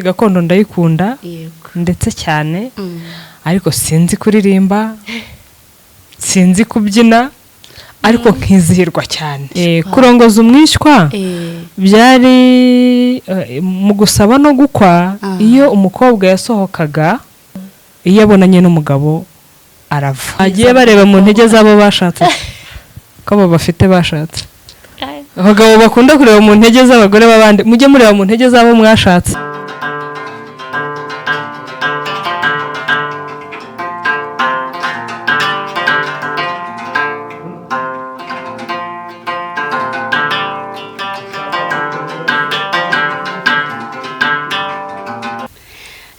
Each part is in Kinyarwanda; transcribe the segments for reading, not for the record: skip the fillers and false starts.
Gakondo ndayikunda ndetse cyane, ariko sinzi kuririmba, sinzi kubyina, ariko nkizihirwa cyane. Kurongoza umwishywa byari mu gusaba no gukwa. Iyo umukobwa yasohokaga, iyo abonanye n'umugabo arava, agiye bareba mu ntege z'abo bashatse ko abo bafite bashatse. Abagabo bakunda kureba mu ntege z'abagore b'abandi, mujye mureba mu ntege z'abo mwashatse.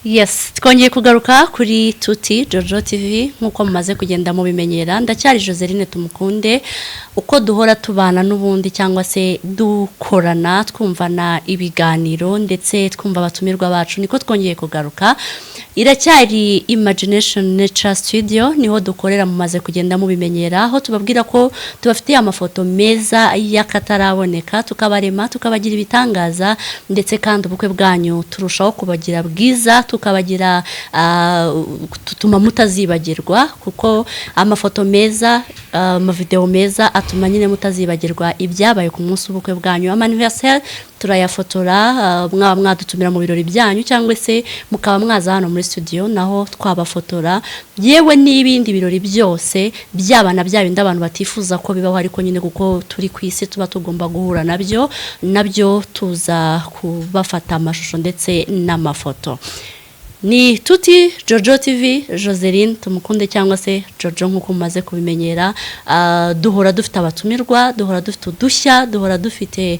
Yes, twongeye kugaruka kuri Tuti Jojo TV nk'uko mumaze kugenda mubimenyera. Ndacyari Joseline Tumukunde, uko duhora tubana n'ubundi cyangwa se dukorana, twumvana ibiganiro ndetse twumva abatumirwa bacu, niko twongeye kugaruka. Iracyari Imagination Nature Studio, niho dukorera, mumaze kugenda mubimenyera, aho tubabwira ko tubafitiye amafoto meza y'akataraboneka, tukabarema, tukabagira ibitangaza, ndetse kandi ubukwe bwanyu turushaho kubagira bwiza, tukabagira tutuma mutazibagirwa, kuko amafoto meza, amavideo meza atuma nyine mutazibagirwa ibyabaye ku munsi w'ubukwe bwanyu. Anniversaire turayafotora, mwaba mwadutumira mu birori byanyu cyangwa se mukaba mwaza hano muri studio naho twabafotora, yewe n'ibindi birori byose, byaba na bya bindi abantu batifuza ko bibaho, ariko nyine kuko turi ku isi tuba tugomba guhura nabyo, nabyo tuza kubafata amashusho ndetse n'amafoto. Ni Tuti Jojo TV, Joseline Tumukunde cyangwa se Jojo nk'uko mumaze kubimenyera. Duhora dufite abatumirwa, duhora dufite udushya, duhora dufite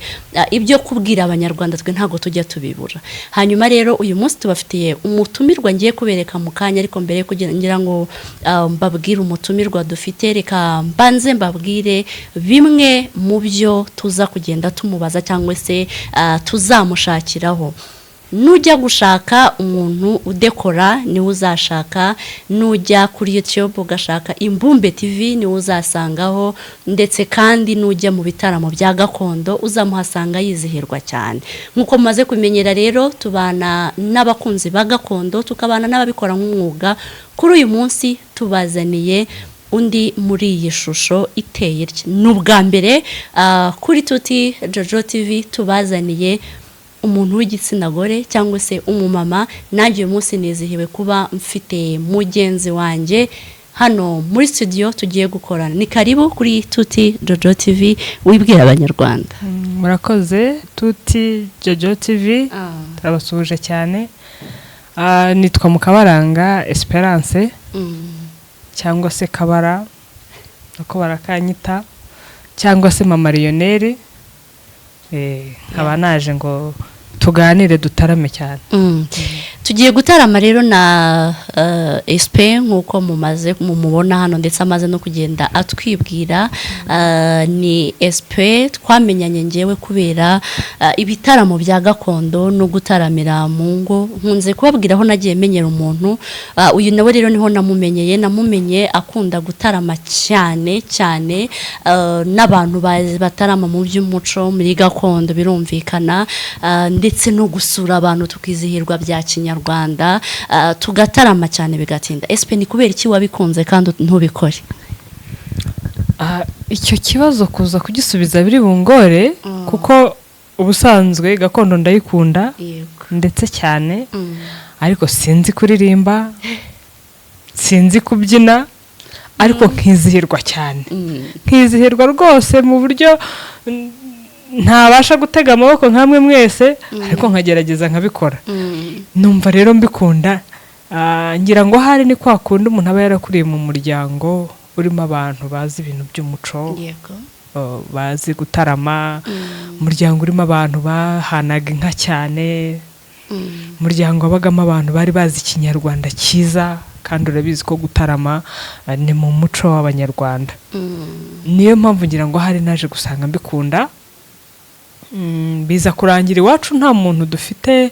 ibyo kubwira Abanyarwanda, twe ntabwo tujya tubibura. Hanyuma rero uyu munsi tubafitiye umutumirwa ngiye kubereka mu kanya, ariko mbere yo kugira ngira ngo mbabwire umutumirwa dufite, reka mbanze mbabwire bimwe mu byo tuza kugenda tumubaza cyangwa se tuzamushakiraho. Nujya gushaka umuntu udekora niwe uzashaka, nujya kuri YouTube ugashaka Imbumbe TV niwe uzasangaho, ndetse kandi nujya mu bitaramo bya gakondo uzamuhasanga yizihirwa cyane. Nk'uko mumaze kumenyera rero, tubana n'abakunzi ba gakondo, tukabana n'ababikora nk'umwuga. Kuri uyu munsi tubazaniye undi muri iyi shusho iteye itya. Ni ubwa mbere kuri Tuti Jojo TV tubazaniye umuntu w'igitsina gore cyangwa se umumama. Nanjye uyu munsi nizihiwe kuba mfite mugenzi wanjye hano muri studio tugiye gukorana. Ni karibu kuri Tuti Jojo TV, wibwira Abanyarwanda. Murakoze, Tuti Jojo TV turabasuhuje cyane. Nitwa Mukabaranga Esperance cyangwa se Kabara uko barakanyita, cyangwa se Mama Lionel. Nkaba naje ngo tuganire, dutarame cyane. Tugiye gutarama rero na Espe nk'uko mumaze mumubona hano, ndetse amaze no kugenda atwibwira. Ni Espe twamenyanye ngewe kubera ibitaramo bya gakondo no gutaramira mu ngo. Nkunze kubabwira aho nagiye menyera umuntu. Uyu nawe rero niho namumenyeye, namumenye akunda gutarama cyane cyane, n'abantu batarama mu by'umuco muri gakondo birumvikana, ndetse no gusura abantu tukizihirwa bya kinyarwanda, tugatarama cyane bigatinda. Espe, ni kubera iki wabikunze kandi ntubikore? Icyo kibazo kuza kugisubiza biri bungore, kuko ubusanzwe gakondo ndayikunda ndetse cyane, ariko sinzi kuririmba, sinzi kubyina, ariko nkizihirwa cyane, nkizihirwa rwose mu buryo ntabasha gutega amaboko nkamwe mwese, ariko nkagerageza nkabikora. Numva rero mbikunda. Ngira ngo ahari ni kwa kundi umuntu aba yarakuriye mu muryango urimo abantu bazi ibintu by'umuco, bazi gutarama, umuryango urimo abantu bahanaga inka cyane, umuryango wabagamo abantu bari bazi Ikinyarwanda cyiza, kandi urabizi ko gutarama ni mu muco w'Abanyarwanda. Niyo mpamvu ngira ngo ahari naje gusanga mbikunda. Biza kurangira iwacu nta muntu dufite,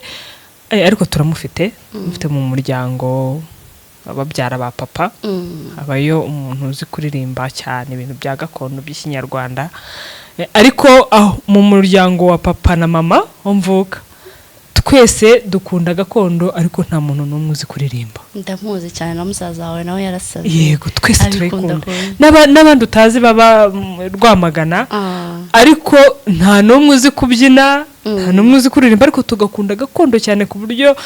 ariko turamufite, mufite mu muryango, ababyara ba papa, habayo umuntu uzi kuririmba cyane ibintu bya gakondo by'Ikinyarwanda. Ariko aho mu muryango wa papa na mama ho mvuka Twese dukunda gakondo, ariko nta muntu n'umwe uzi kuririmba. Ndamuzi cyane, na musaza wawe nawe yarasaze. Yego, twese Abikunda turayikunda. kubi. N'abandi utazi baba Rwamagana, ariko nta n'umwe uzi kubyina, nta n'umwe uzi kuririmba, ariko tugakunda gakondo cyane ku buryo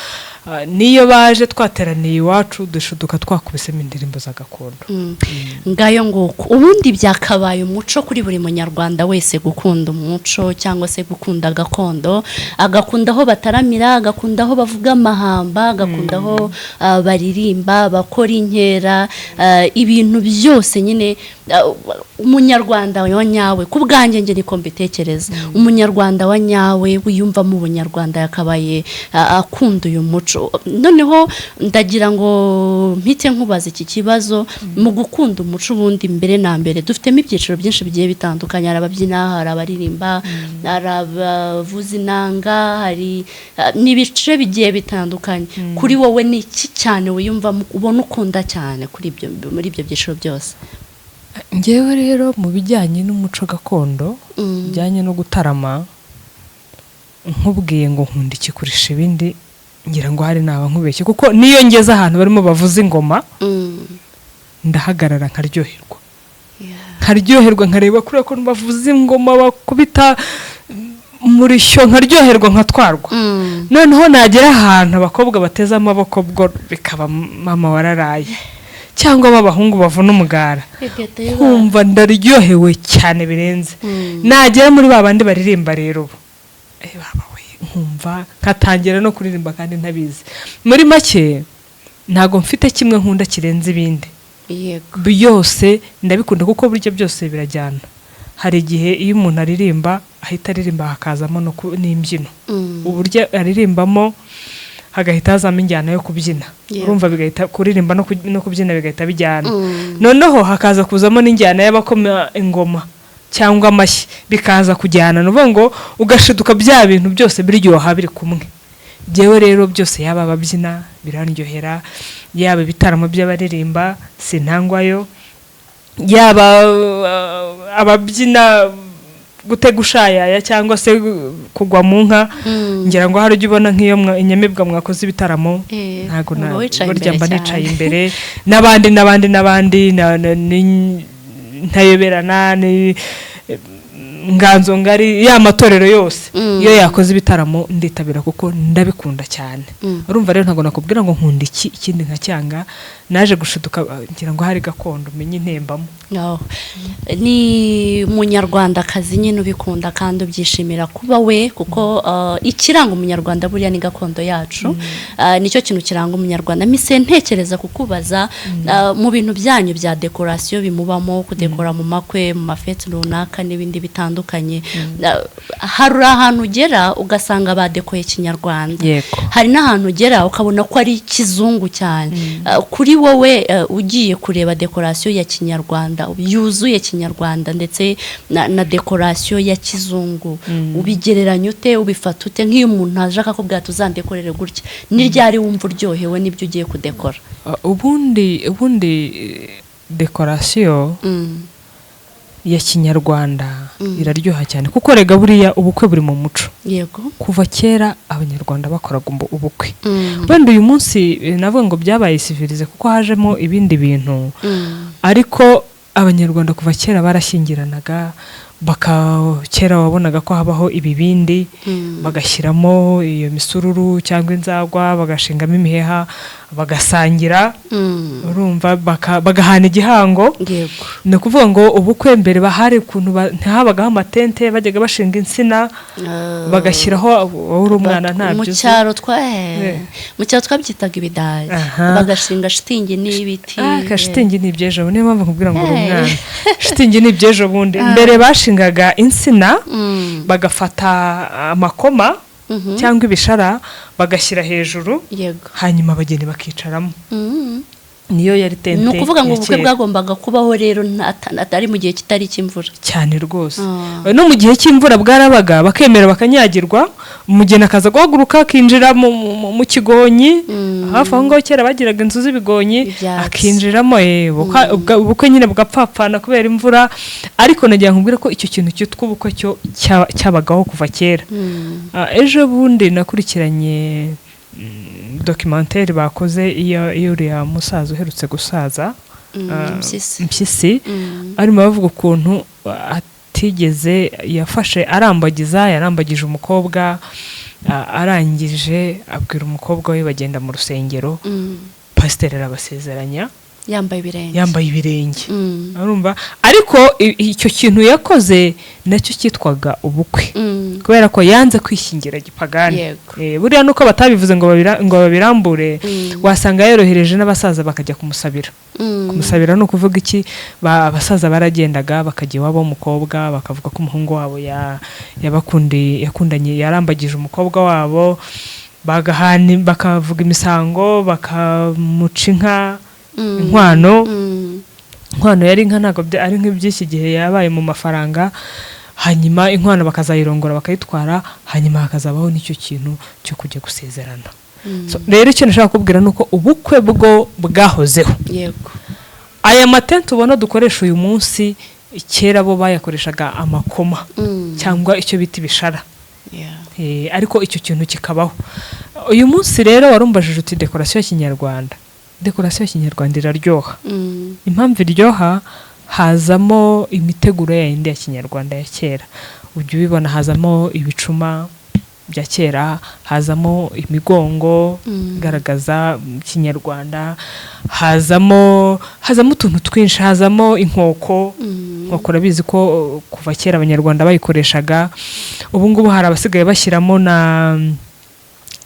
n'iyo baje twateraniye iwacu dushuduka twakubisemo indirimbo za gakondo. Ngayo nguko, ubundi byakabaye umuco kuri buri munyarwanda wese gukunda umuco cyangwa se gukunda gakondo, agakunda aho bataramira, agakunda aho bavuga amahamba, agakunda aho baririmba, bakora inkera, ibintu byose nyine. Umunyarwanda wa nyawe, ku bwanjye njye niko mbitekereza, umunyarwanda wa nyawe wiyumvamo ubunyarwanda yakabaye akunda uyu muco. Noneho ndagira ngo mpite nkubaza iki kibazo: mu gukunda umuco, ubundi mbere na mbere dufitemo ibyiciro byinshi bigiye bitandukanye. Hari ababyina, hari abaririmba, hari abavuza inanga, hari n'ibice bigiye bitandukanye. Kuri wowe ni iki cyane wiyumvamo, ubona ukunda cyane kuri ibyo, muri ibyo byiciro byose? Ngewe rero mu bijyanye n'umuco gakondo, bijyanye no gutarama, nkubwiye ngo nkunda iki kurusha ibindi, ngira ngo hari naba nkubeshye, kuko niyo ngeze ahantu barimo bavuza ingoma, ndahagarara nkaryoherwa, nkaryoherwa nkareba kuriya ko bavuza ingoma, bakubita umurishyo, nkaryoherwa, nkatwarwa. Noneho nagera ahantu abakobwa bateze amaboko, bwo bikaba mama wararaye, cyangwa b'abahungu bavuna umugara, nkumva ndaryohewe cyane birenze. Nagera muri ba bandi baririmba rero ubu, baba we, nkumva nkatangira no kuririmba kandi ntabizi. Muri make ntabwo mfite kimwe nkunda kirenze ibindi. Byose ndabikunda, kuko burya byose birajyana. Hari igihe iyo umuntu aririmba ahita aririmba hakazamo n'imbyino, uburyo aririmbamo hagahita hazamo injyana yo kubyina. Urumva bigahita kuririmba no kubyina bigahita bijyana. Noneho hakaza kuzamo n'injyana y'abakoma ingoma cyangwa amashyi, bikaza kujyana. Ni ukuvuga ngo ugashiduka bya bintu byose biryoha biri kumwe. Njyewe rero byose, yaba ababyina birandyohera, yaba ibitaramo by'abaririmba sintangwayo, yaba ababyina gutega ushayaya cyangwa se kugwa mu nka. Ngira ngo hari ujya ubona nk'iyo inyamibwa mwakoze ibitaramo, ntabwo uba wicaye burya imbere mba cyane. nicaye imbere n'abandi n'abandi n'abandi ntayoberana ni nganzo ngari ya matorero yose. Iyo yakoze ibitaramo nditabira kuko ndabikunda cyane. Urumva rero ntabwo nakubwira ngo nkunda iki ikindi nkacyanga. Naje gushiduka ngira ngo hari gakondo menye intembamo. Oh. Ni umunyarwandakazi nyine ubikunda kandi ubyishimira kuba we, kuko ikiranga umunyarwanda buriya ni gakondo yacu. Nicyo kintu kiranga umunyarwanda. Mise ntekereza kukubaza, mu bintu byanyu bya dekorasiyo bimubamo kudekora mu makwe, mu mafeti runaka n'ibindi bitandukanye, hari ahantu ugera ugasanga badekoye kinyarwanda, hari n'ahantu ugera ukabona ko ari ikizungu cyane. Kuri wowe, ugiye kureba dekorasiyo ya kinyarwanda yuzuye kinyarwanda ndetse na dekorasiyo ya kizungu, ubigereranya ute, ubifata ute? Nk'iyo umuntu aje akakubwira tuzandekorere gutya, ni ryari wumva uryohewe n'ibyo ugiye kudekora? Ubundi dekorasiyo ya kinyarwanda iraryoha cyane, kuko rega buriya ubukwe buri mu muco. Kuva kera abanyarwanda bakoraga ubukwe. Wenda uyu munsi navuga ngo byabaye civilisé kuko hajemo ibindi bintu, ariko abanyarwanda kuva kera barashyingiranaga, baka kera wabonaga ko habaho ibibindi, bagashyiramo iyo misururu cyangwa inzagwa, bagashingamo imiheha, bagasangira. Urumva bagahana igihango. Ni ukuvuga ngo ubukwe mbere bahari ukuntu ntihabagaho amatente, bajyaga bashinga insina, bagashyiraho. Wowe uri umwana ntabyo mu uzi. Cyaro twa mu cyaro twabyitaga ibidari. Bagashinga shitingi n'ibiti. Ah, ka shitingi ni iby'ejo bundi, niyo mpamvu nkubwira ngo uri umwana. Shitingi ni iby'ejo bundi. Mbere bashingaga insina, bagafata amakoma cyangwa ibishara bagashyira hejuru, hanyuma abageni bakicaramo. Niyo yari tente Ni ukuvuga ngo ya ubukwe kera. bwagombaga kubaho rero atari mu gihe kitari icy'imvura. Cyane rwose. No mu gihe cy'imvura bwarabaga, bakemera bakanyagirwa, umugeni akaza guhaguruka akinjira mu kigonyi hafi aho ngaho. Kera bagiraga inzu z'ibigonyi. Ibyatsi. Akinjiramo, ubukwe nyine bugapfapfana kubera imvura. Ariko nagira ngo nkubwire ko icyo kintu cyitwa ubukwe cyo cyabagaho kuva kera. Ejo bundi nakurikiranye documentaire bakoze iyo uriya musaza uherutse gusaza, Mpyisi. Mpyisi, arimo bavuga ukuntu atigeze yafashe arambagiza, yarambagije umukobwa, arangije abwira umukobwa we, bagenda mu rusengero, pasiteri arabasezeranya. Yambaye ibirenge. Yambaye ibirenge. Urumva, ariko icyo kintu yakoze nacyo cyitwaga ubukwe, kubera ko yanze kwishyingira gipagani. Buriya nuko batabivuze ngo babirambure, wasanga yorohereje n'abasaza bakajya kumusabira. Kumusabira ni ukuvuga iki? Abasaza baragendaga bakajya iwabo w'umukobwa, bakavuga ko umuhungu wabo yabakundiye, yakundanye, yarambagije umukobwa wabo, bagahana, bakavuga imisango, bakamuca inka, inkwano. Inkwano yari inka, ntabwo ari nk'iby'iki gihe yabaye mu mafaranga. Hanyuma inkwano bakazayirongora, bakayitwara, hanyuma hakazabaho n'icyo kintu cyo kujya gusezerana. So, rero icyo nashaka kubwira ni uko ubukwe bwo bwahozeho. Aya matente ubona dukoresha uyu munsi, kera bo bayakoreshaga amakoma cyangwa icyo bita ibishara. Ariko icyo kintu kikabaho. Uyu munsi rero warumbajije uti décoration ya kinyarwanda. Décoration ya kinyarwanda iraryoha. Impamvu iryoha, hazamo imiteguro ya yindi ya kinyarwanda ya kera. Ujya ubibona, hazamo ibicuma bya kera, hazamo imigongo igaragaza kinyarwanda, hazamo utuntu twinshi, hazamo inkoko. Inkoko urabizi ko kuva kera Abanyarwanda bayikoreshaga. Ubu ngubu hari abasigaye bashyiramo na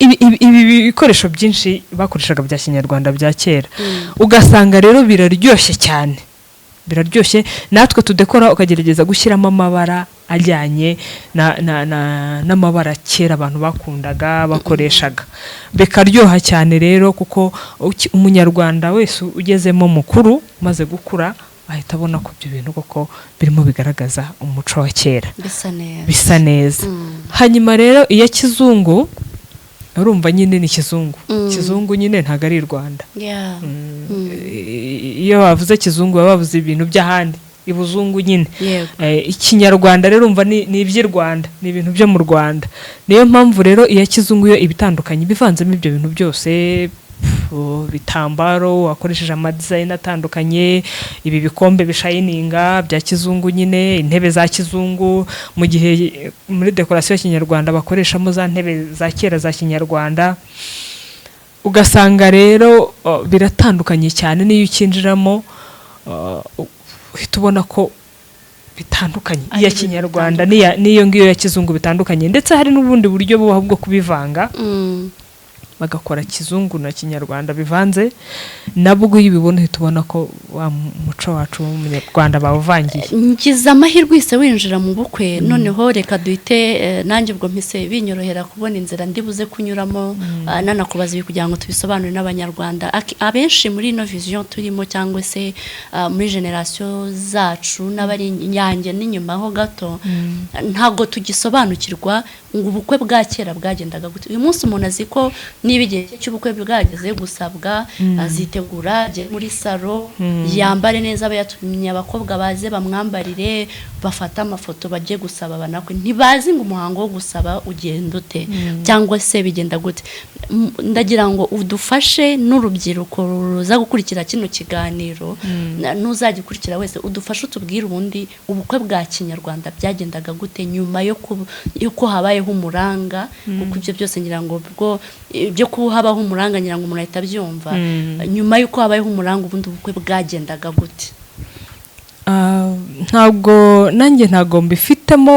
ibi bikoresho byinshi bakoreshaga bya kinyarwanda bya kera. Ugasanga rero biraryoshye cyane, biraryoshye. Natwe tudekora, ukagerageza gushyiramo amabara ajyanye n'amabara kera abantu bakundaga, bakoreshaga, bikaryoha cyane rero, kuko Umunyarwanda wese ugezemo mukuru, umaze gukura, ahita abona ko ibyo bintu koko birimo bigaragaza umuco wa kera. Bisa neza. Bisa neza. Hanyuma rero iya kizungu, urumva nyine ni kizungu. Kizungu nyine ntabwo ari i Rwanda. Iyo bavuze kizungu baba bavuze ibintu by'ahandi, ibuzungu nyine. Ikinyarwanda rero urumva ni iby'i Rwanda, ni ibintu byo mu Rwanda. Niyo mpamvu rero iya kizungu yo iba itandukanye, ibivanzemo ibyo bintu byose, bitambaro wakoresheje ama design atandukanye, ibi bikombe bishayininga bya kizungu nyine, intebe za kizungu, mu gihe muri décoration ya kinyarwanda bakoreshamo za ntebe za kera za kinyarwanda. Ugasanga rero biratandukanye cyane. N'iyo ukinjiramo, uhita ubona ko bitandukanye, Ari iya ibintu. kinyarwanda n'iyo ngiyo ya kizungu bitandukanye. Ndetse hari n'ubundi buryo bubaho bwo kubivanga, bagakora kizungu na kinyarwanda bivanze. Nabwo iyo ubibona uhita ubona ko wa muco wacu w'Umunyarwanda bawuvangiye. Ngize amahirwe uhise winjira mu bukwe. Noneho reka duhite, nanjye ubwo mpise binyorohera kubona inzira ndibuze kunyuramo, nanakubaza ibi kugira ngo tubisobanurire n'Abanyarwanda. Abenshi muri ino vision turimo, cyangwa se muri génération zacu n'abari inyange n'inyuma ho gato, ntabwo tugisobanukirwa ngo ubukwe bwa kera bwagendaga gute. Uyu munsi umuntu azi ko niba igihe cye cy'ubukwe bwageze, gusabwa, azitegura, ajye muri salon, yambare neza, aba yatumye abakobwa baze bamwambarire, bafate amafoto, bajye gusaba banakwe. Ntibazi ngo umuhango wo gusaba ugenda ute cyangwa se bigenda gute. Ndagira ngo udufashe n'urubyiruko ruza gukurikira kino kiganiro, n'uzagikurikira wese, udufashe utubwire ubundi ubukwe bwa kinyarwanda byagendaga gute nyuma y'uko habayeho umuranga, kuko ibyo byose ngira ngo bwo ibyo kuba habaho umuranga, ngira ngo umuntu ahita abyumva. Nyuma y'uko habayeho umuranga, ubundi ubukwe bwagendaga gute? Ntabwo nanjye ntabwo mbifitemo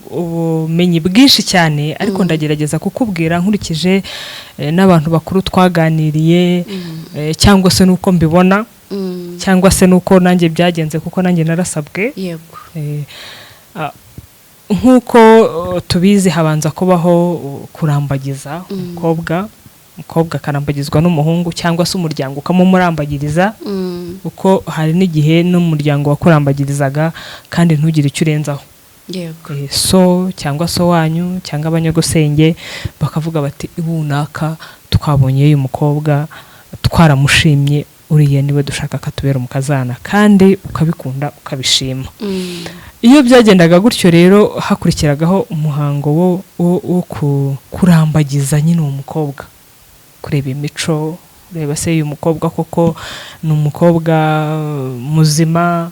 ubumenyi bwinshi cyane, ariko ndagerageza kukubwira nkurikije n'abantu bakuru twaganiriye, cyangwa se n'uko mbibona, cyangwa se n'uko nanjye byagenze, kuko nanjye narasabwe. Nk'uko tubizi, habanza kubaho kurambagiza umukobwa. Umukobwa akarambagizwa n'umuhungu cyangwa se umuryango ukamumurambagiriza, kuko hari n'igihe n'umuryango wakurambagirizaga kandi ntugire icyo urenzaho. So cyangwa so wanyu cyangwa abanyogosenge bakavuga bati: "Runaka twabonye uyu mukobwa twaramushimye, uriya niwe dushaka ko atubera umukazana," kandi ukabikunda, ukabishima. Iyo byagendaga gutyo rero, hakurikiragaho umuhango wo kurambagiza nyine uwo mukobwa, kureba imico, kureba se uyu mukobwa koko ni umukobwa muzima.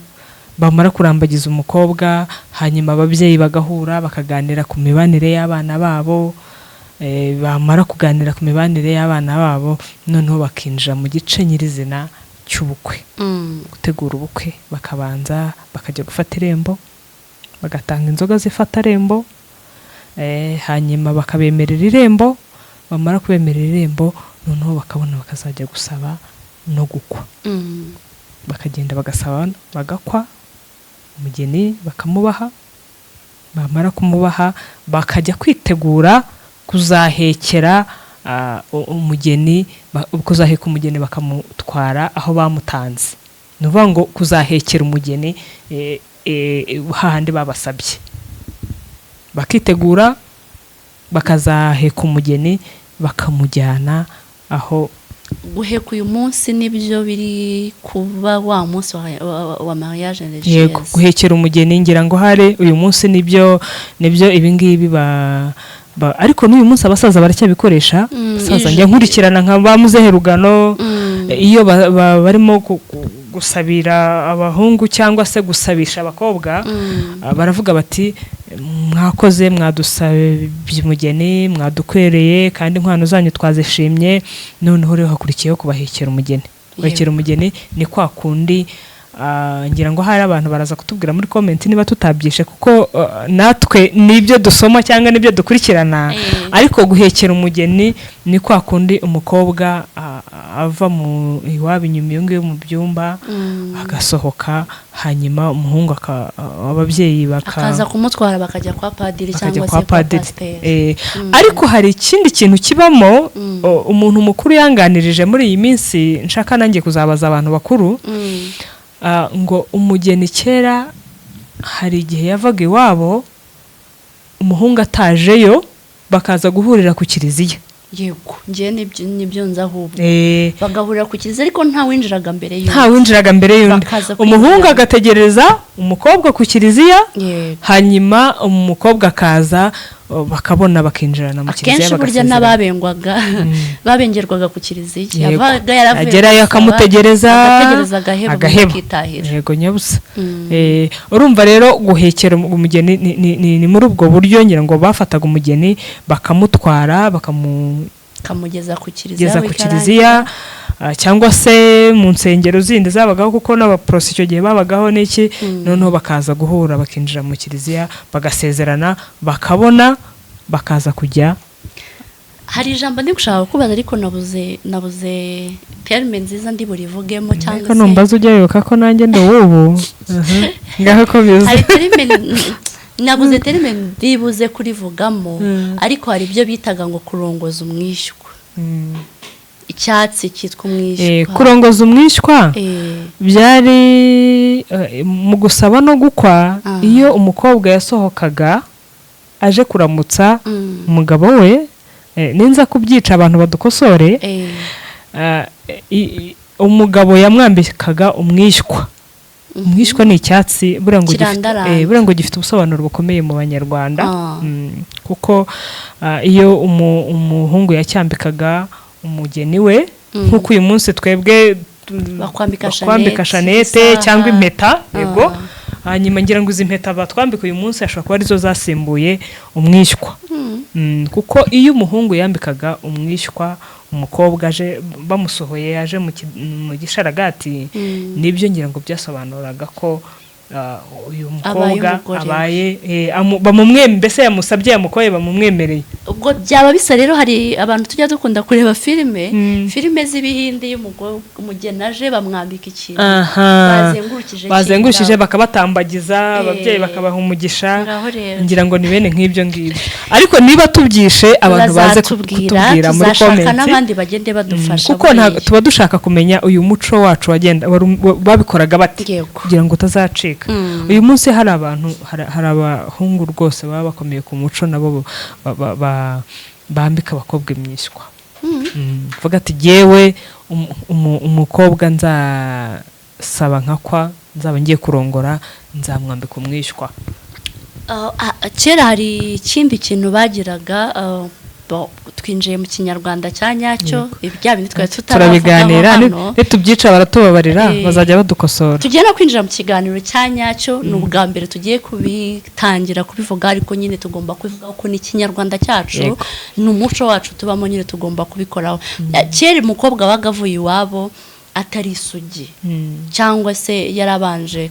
Bamara kurambagiza umukobwa, hanyuma ababyeyi bagahura bakaganira ku mibanire y'abana babo. Bamara kuganira ku mibanire y'abana babo, noneho bakinjira mu gice nyirizina cy'ubukwe, gutegura ubukwe. Bakabanza bakajya gufata irembo, bagatanga inzoga zifata irembo, hanyuma bakabemerera irembo. Bamara kubemerera irembo, noneho bakabona bakazajya gusaba no gukwa. Bakagenda bagasaba, bagakwa umugeni, bakamubaha. Bamara kumubaha, bakajya kwitegura kuzahekera umugeni, kuzaheka umugeni bakamutwara aho bamutanze. Ni ukuvuga ngo kuzahekera umugeni hahandi babasabye, bakitegura bakazaheka umugeni bakamujyana aho. Guheka uyu munsi nibyo biri kuba wa munsi wa mariage Yego. religieuse? Guhekera umugeni ngira ngo hari uyu munsi, nibyo ibingibi ba, ariko n'uyu munsi abasaza baracyabikoresha. Abasaza njya nkurikirana nka ba muzehe Rugano, iyo barimo gusabira abahungu cyangwa se gusabisha abakobwa, baravuga bati: "Mwakoze, mwadusabye umugeni, mwadukwereye, kandi inkwano zanyu twazishimye." Noneho rero hakurikiyeho kubahekera umugeni. Guhekera umugeni ni kwa kundi, ngira ngo hari abantu baraza kutubwira muri comment niba tutabyishe, kuko natwe nibyo dusoma cyangwa nibyo dukurikirana. Ariko guhekera umugeni ni kwa kundi umukobwa ava mu iwabo inyuma iyo ngiyo mu byumba, agasohoka, hanyuma umuhungu ababyeyi baka akaza kumutwara, bakajya kwa padiri bakajya cyangwa kwa se kwa padiri. pasiteri. Ariko hari ikindi kintu kibamo, umuntu mukuru yanganirije muri iyi minsi, nshaka nanjye kuzabaza abantu bakuru. Ngo umugeni kera hari igihe yavaga iwabo umuhungu atajeyo, bakaza guhurira ku kiliziya. Yego, njyewe nibyo nzi ahubwo. Bagahurira ku kiliziya, ariko nta winjiraga mbere y'undi. Nta winjiraga mbere y'undi. Bakaza Umuhungu kwinjira. agategereza umukobwa ku kiliziya, hanyuma umukobwa akaza, bakabona bakinjirana mu kiliziya, Akenshi burya bagasezerana. n'ababengwaga babengerwaga ku kiliziya. Yabaga yaravuye Agerayo gusaba, akamutegereza, agategereza agaheba, agaheba. akitahira. Yego nyabusa. Urumva rero guhekera umugeni ni muri ubwo buryo ngira ngo bafataga umugeni bakamutwara, bakamugeza kamugeza ku kiliziya ku kiliziya, cyangwa se mu nsengero zindi zabagaho, kuko n'abaporoso icyo gihe babagaho n'iki. Noneho bakaza guhura, bakinjira mu kiliziya, bagasezerana, bakabona bakaza kujya. Hari ijambo ndi gushaka kubaza, ariko nabuze terme nziza ndi burivugemo cyangwa Ariko se numbaza ujya wibuka ko nanjye ndi uwubu. Ngaho komeza. Hari terme nabuze, terme ndibuze kurivugamo, ariko hari ibyo bitaga ngo kurongoza umwishywa, icyatsi cyitwa umwishywa. Kurongoza umwishywa byari mu gusaba no gukwa. Iyo umukobwa yasohokaga aje kuramutsa umugabo we, ninza kubyica abantu badukosore, umugabo yamwambikaga umwishywa. Umwishywa ni icyatsi buriya ngo gifite Kirandaranda. Buriya ngo gifite ubusobanuro bukomeye mu Banyarwanda. Kuko iyo umuhungu yacyambikaga umugeni we, nk'uko uyu munsi twebwe Bakwambika bakwambika shanete, shanete isaha. cyangwa impeta. Yego. Hanyuma ngira ngo izi mpeta batwambika uyu munsi ashobora kuba arizo zasimbuye umwishywa. Kuko iyo umuhungu yambikaga umwishywa umukobwa aje bamusohoye aje mu gisharagati, nibyo ngira ngo byasobanuraga ko uyu Abaye mukobwa umugore we. Abaye mbese yamusabye, yamukoye, bamumwemereye. Ubwo byaba bisa rero, hari abantu tujya dukunda kureba filime, filime z'ibihinde, iyo umugeni aje bamwambika ikintu bazengurukije bazengurukije cy'indabo. Bakabatambagiza, ababyeyi bakabaha umugisha. Ngaho rero. Ngira ngo ni bene nk'ibyo ngibyo, ariko niba tubyishe, abantu baze Bazatubwira, kutubwira muri tuzashaka comment. n'abandi bagende badufasha Kuko buriya. tuba dushaka kumenya uyu muco wacu wagenda babikoraga bate kugira ngo utazacika. Uyu munsi hari abantu, hari abahungu rwose baba bakomeye ku muco, nabo bambika abakobwa imyishywa. Vuga ati: "Jyewe umukobwa nzasaba nkakwa, nzaba ngiye kurongora, nzamwambika umwishywa." Kera hari ikindi kintu bagiraga, bo, twinjiye mu Kinyarwanda cya nyacyo, ibi bya bindi twari tutaravugaho Turabiganira hano. Nitubyica baratubabarira, bazajya badukosora. Tugiye no kwinjira mu kiganiro cya nyacyo, ni ubwa mbere tugiye kubitangira kubivuga, ariko nyine tugomba kubivuga ko ni Ikinyarwanda cyacu, ni umuco wacu tubamo, nyine tugomba kubikoraho. Kera umukobwa wabaga avuye iwabo atari isugi cyangwa se yarabanje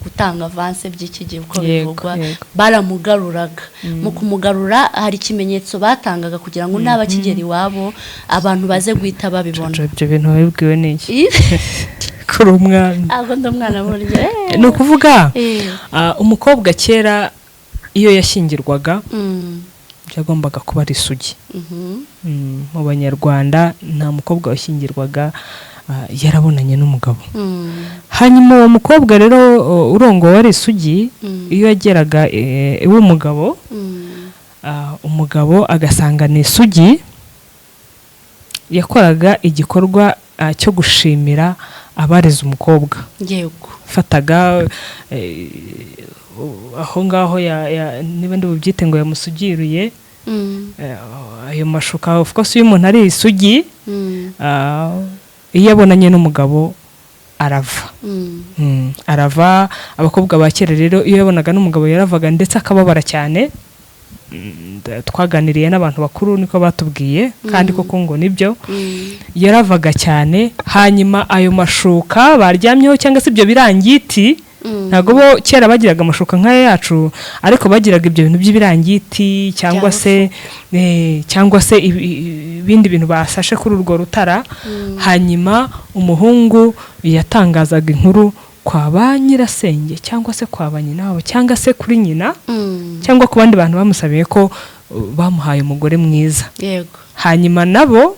gutanga avance by'iki gihe uko bivugwa, baramugaruraga. Mu kumugarura hari ikimenyetso batangaga kugira ngo naba akigera iwabo abantu baze guhita babibona. Jojo, ibyo bintu wabibwiwe n'iki kuri umwana? Ntabwo ndi umwana burya. Ni ukuvuga umukobwa kera iyo yashyingirwaga byagombaga kuba ari isugi. Mu Banyarwanda nta mukobwa washyingirwaga yarabonanye n'umugabo. Hanyuma uwo mukobwa rero urongowe ari isugi, iyo yageraga iw'umugabo, umugabo agasanga ni isugi, yakoraga igikorwa cyo gushimira abareze umukobwa. Fataga aho ngaho niba ndi bubyite ngo yamusugiriye ayo mashuka. Of course, iyo umuntu ari isugi, iyo abonanye n'umugabo arava. Arava. Abakobwa ba kera rero, iyo yabonaga n'umugabo yaravaga, ndetse akababara cyane. Twaganiriye n'abantu bakuru, niko batubwiye, kandi koko ngo nibyo. Yaravaga cyane, hanyuma ayo mashuka baryamyeho cyangwa se ibyo birangiti, ntabwo bo kera bagiraga amashuka nk'aya yacu, ariko bagiraga ibyo bintu by'ibirangiti cyangwa Bya se cyangwa se ibindi bintu basashe kuri urwo rutara. Hanyuma umuhungu yatangazaga inkuru kwa ba nyirasenge cyangwa se kwa ba nyina wabo cyangwa se kuri nyina cyangwa ku bandi bantu bamusabiye ko bamuhaye umugore mwiza. Hanyuma nabo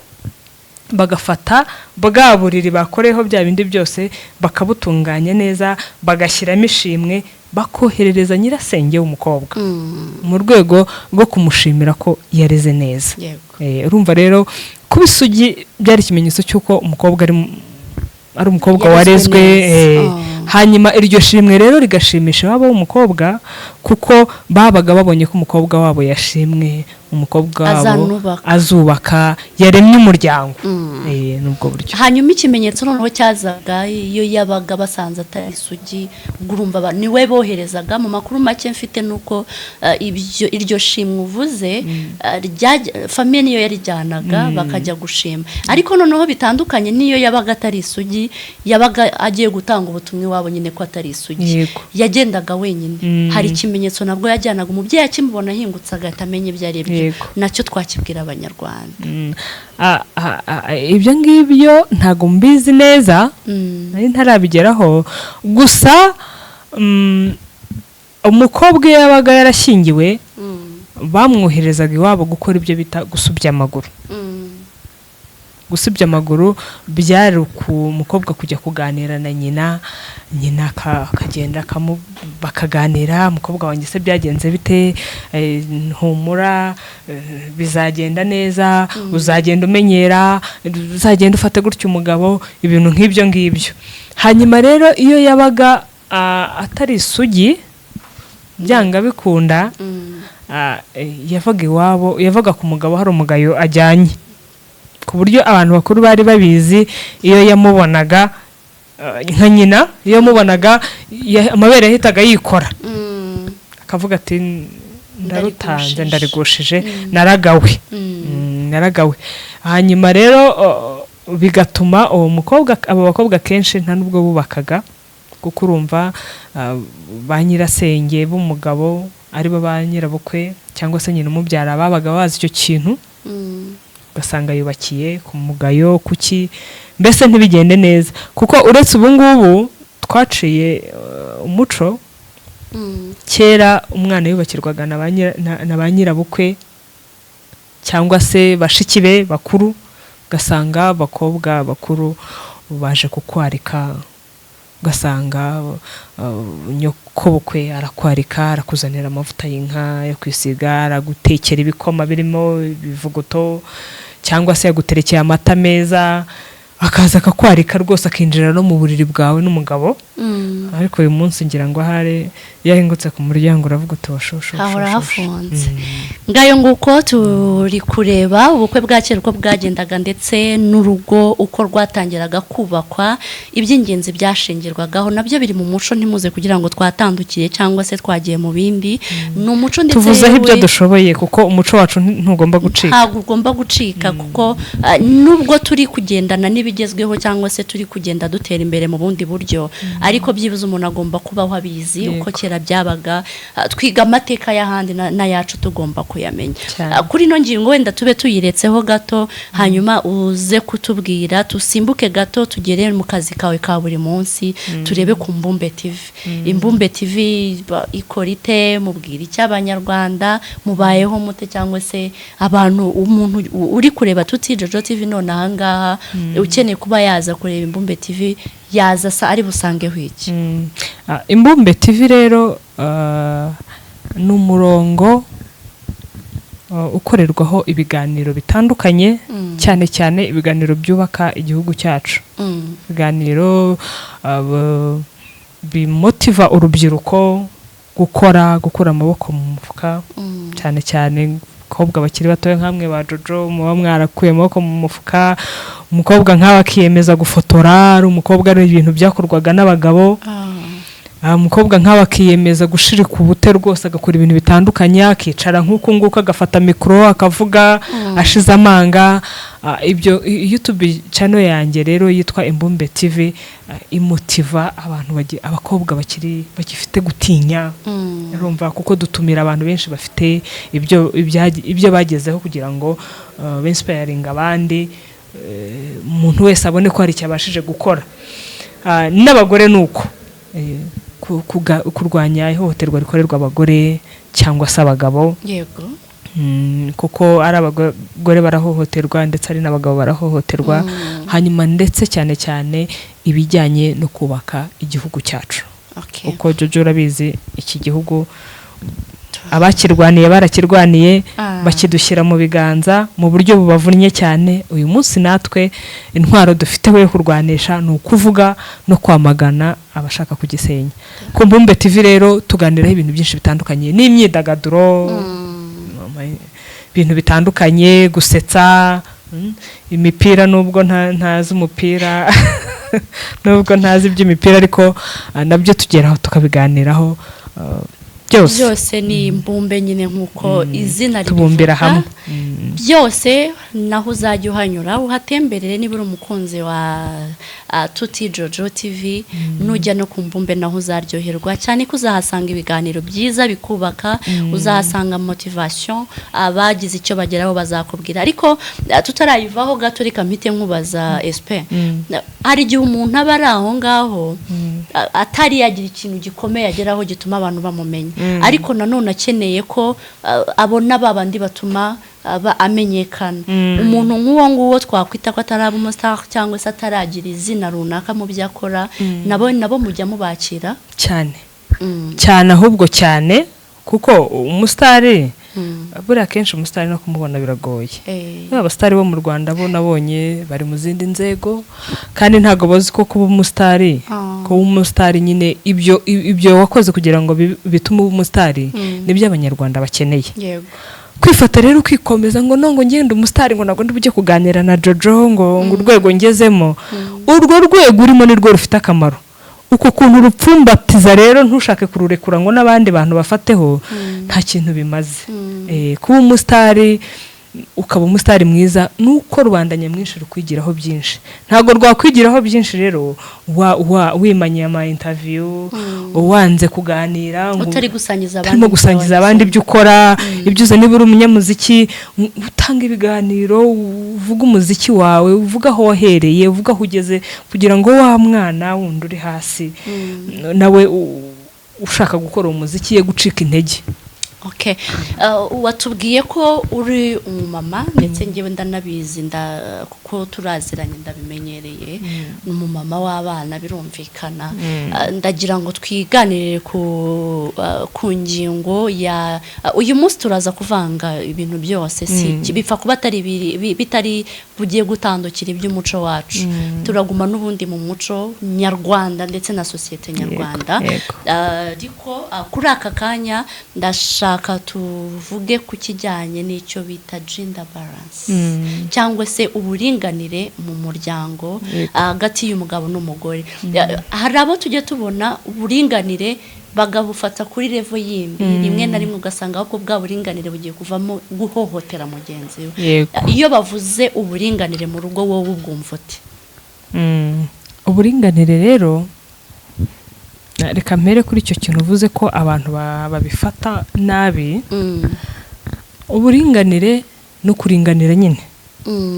bagafata bwa buriri bakoreyeho bya bindi byose, bakabutunganya neza, bagashyiramo ishimwe, bakoherereza nyirasenge w'umukobwa mu rwego rwo kumushimira ko yareze neza. Urumva rero kuba isugi byari ikimenyetso cy'uko umukobwa ari umukobwa Yarezwe warezwe. neza. Hanyuma iryo shimwe rero rigashimisha iwabo w'umukobwa, kuko babaga babonye ko umukobwa wabo yashimwe, umukobwa wabo Azanubaka. azubaka, yaremye umuryango. Nubwo buryo. Hanyuma ikimenyetso noneho cyazaga iyo yabaga basanze atari isugi, ubwo urumva niwe boherezaga. Mu makuru make mfite ni uko ibyo iryo shimwe uvuze, famille niyo yarijyanaga bakajya gushima, ariko noneho bitandukanye n'iyo yabaga atari isugi, yabaga agiye gutanga ubutumwa iwabo nyine ko atari isugi, yagendaga wenyine. Hari ikimenyetso nabwo yajyanaga, umubyeyi akimubona ahingutse agahita amenya ibyo ari byo. Nacyo twakibwira Abanyarwanda. Ibyo ngibyo ntabwo mbizi neza, nari ntarabigeraho. Gusa umukobwa iyo yabaga yarashyingiwe, bamwoherezaga iwabo gukora ibyo bita gusubya amaguru. Gusubya amaguru byari ku mukobwa kujya kuganira na nyina, nyina akagenda bakaganira: "Umukobwa wanjye se byagenze bite? Humura, bizagenda neza, uzagenda umenyera, uzagenda ufate gutya umugabo," ibintu nk'ibyo ngibyo. Hanyuma rero iyo yabaga atari isugi, byanga bikunda yavaga iwabo, yavaga ku mugabo hari umugayo ajyanye, ku buryo abantu bakuru bari babizi. Iyo yamubonaga, nka nyina iyo yamubonaga, amabere yahitaga yikora, akavuga ati: "Ndarutanze, Ndarigushije. ndarigushije, naragawe." Naragawe. Hanyuma rero bigatuma uwo mukobwa, abo bakobwa kenshi nta nubwo bubakaga, Kuko urumva ba nyirasenge b'umugabo, aribo ba nyirabukwe cyangwa se nyina umubyara, babaga bazi icyo kintu, ugasanga yubakiye ku mugayo, kuki mbese ntibigende neza. Kuko uretse ubu ngubu twaciye umuco, kera umwana yubakirwaga na ba nyirabukwe cyangwa se bashiki be bakuru, ugasanga abakobwa bakuru baje kukwarika, ugasanga nyokobukwe arakwarika, arakuzanira amavuta y'inka yo kwisiga, aragutekera ibikoma birimo ibivuguto, cyangwa se yaguterekeye amata meza, akaza akakwarika rwose, akinjira no mu buriri bwawe n'umugabo. Ariko uyu munsi ngira ngo ahari iyo ahingutse ku muryango uravuga uti washosho. Hahora hafunze. Ngayo nguko, turi kureba ubukwe bwa kera uko bwagendaga, ndetse n'urugo uko rwatangiraga kubakwa, iby'ingenzi byashingirwagaho nabyo biri mu muco. Ntimuze kugira ngo twatandukiye cyangwa se twagiye mu bindi, ni umuco ndetse Tuvuzeho ibyo yewe dushoboye, kuko umuco wacu ntugomba gucika. Ntabwo ugomba gucika, kuko nubwo turi kugendana n'ibigezweho cyangwa se turi kugenda dutera imbere mu bundi buryo, ariko byibuze umuntu agomba kubaho abizi uko kera byabaga. Twiga amateka y'ahandi n'ayacu tugomba kuyamenya. Kuri ino ngingo wenda tube tuyiretseho gato, hanyuma uze kutubwira, tusimbuke gato tugere mu kazi kawe ka buri munsi, turebe ku Mbumbe TV. Imbumbe TV ikora ite? Mubwira icyo Abanyarwanda? Mubayeho mute? Cyangwa se abantu, umuntu uri kureba Tuti Jojo TV none ahangaha ukeneye kuba yaza kureba Imbumbe TV, yaza sa ari busangeho iki? Imbumbe TV rero ni umurongo ukorerwaho ibiganiro bitandukanye, cyane cyane ibiganiro byubaka igihugu cyacu, ibiganiro bimotiva urubyiruko gukora, gukura amaboko mu mufuka, cyane cyane abakobwa bakiri batoya nkamwe ba Jojo muba mwarakuye amaboko mu mufuka. Umukobwa nkawe akiyemeza gufotora ari umukobwa, ari ibintu byakorwaga n'abagabo. Umukobwa nkawe akiyemeza gushirika ubute rwose, agakora ibintu bitandukanye, akicara nk'uku nguku, agafata mikoro, akavuga ashize amanga. Ibyo YouTube channel yanjye rero yitwa Imbumbe TV imotiva abantu abakobwa bakiri bagifite gutinya, urumva, kuko dutumira abantu benshi bafite ibyo bagezeho kugira ngo binspiringe abandi, umuntu wese abone ko hari icyo abashije gukora. N'abagore ni uko, kurwanya ihohoterwa rikorerwa abagore cyangwa se abagabo. Kuko ari abagore barahohoterwa, ndetse ari n'abagabo barahohoterwa. Hanyuma ndetse cyane cyane ibijyanye no kubaka igihugu cyacu, uko Jojo urabizi, iki gihugu abakirwaniye barakirwaniye, bakidushyira mu biganza mu buryo bubavunnye cyane. Uyu munsi natwe intwaro dufite yo kurwanisha ni ukuvuga no kwamagana abashaka kugisenya. Ku Mbumbe TV rero tuganiraho ibintu byinshi bitandukanye, n'imyidagaduro, ibintu bitandukanye, gusetsa, imipira, nubwo ntazi umupira, nubwo ntazi iby'imipira, ariko nabyo tugeraho tukabiganiraho byose. Byose ni imbumbe nyine nk'uko izina Tubumbira ribivuga. hamwe. Byose naho uzajya uhanyura, uhatemberere niba uri umukunzi wa Tuti Jojo TV. Nujya no ku Mbumbe naho uzaryoherwa cyane, ko uzahasanga ibiganiro byiza bikubaka, uzahasanga motivation, abagize icyo bageraho bazakubwira. Ariko tutarayivaho gato, reka mpite nkubaza, SP. Hari igihe umuntu aba ari aho ngaho atari yagira ikintu gikomeye ageraho gituma abantu bamumenya, ariko nanone akeneye ko abona ba bandi batuma aba amenyekana. Umuntu nk'uwo nguwo twakwita ko ataraba umustar cyangwa se ataragira izina runaka mu byo akora, nabo mujya mubakira? Cyane cyane, ahubwo cyane, kuko umusitari buriya akenshi umusitari no kumubona biragoye. Abasitari bo mu Rwanda bo nabonye bari mu zindi nzego, kandi ntabwo bazi ko kuba umusitari, kuba umusitari nyine ibyo wakoze kugira ngo bitume uba umusitari, nibyo Abanyarwanda bakeneye. Kwifata rero ukikomeza ngo no ngo ngende umusitari, ngo ntabwo ndi bujye kuganira na Jojo, ngo urwego ngezemo, urwo rwego urimo nirwo rufite akamaro. Uko kuntu rupfumbatiza rero ntushake kururekura ngo n'abandi bantu bafateho, nta kintu bimaze. Kuba umusitari Ukaba umusitari mwiza, nuko rubanda nyamwinshi rukwigiraho byinshi. Ntabwo rwakwigiraho byinshi rero wimanye ama interview, wanze kuganira ngo Utari gusangiza abandi. Utarimo gusangiza abandi ibyo ukora, ibyo uzi. Niba uri umunyamuziki, utanga ibiganiro, uvuga umuziki wawe, uvuga aho wahereye, uvuga aho ugeze, kugira ngo wa mwana wundi uri hasi nawe ushaka gukora uwo muziki ye gucika intege. Okay. Watubwiye ko uri umumama, ndetse ngewe ndanabizi kuko turaziranye, ndabimenyereye. Ni umumama w'abana, birumvikana. Ndagira ngo twiganirire ku ngingo ya uyu munsi. Turaza kuvanga ibintu byose, si bipfa kuba atari bitari bugiye gutandukira iby'umuco wacu. Turaguma n'ubundi mu muco nyarwanda ndetse na sosiyete nyarwanda. Ariko kuri aka kanya ndashaka tuvuge ku kijyanye n'icyo bita gender balance, cyangwa se uburinganire mu muryango hagati y'umugabo n'umugore. Hari abo tujya tubona uburinganire bagabufata kuri level yindi, rimwe na rimwe ugasanga ahubwo bwa buringanire bugiye kuvamo guhohotera mugenzi we. Iyo bavuze uburinganire mu rugo, wowe ubwumva ute? Uburinganire rero, reka mpere kuri icyo kintu uvuze ko abantu babifata nabi. Uburinganire no kuringanira nyine,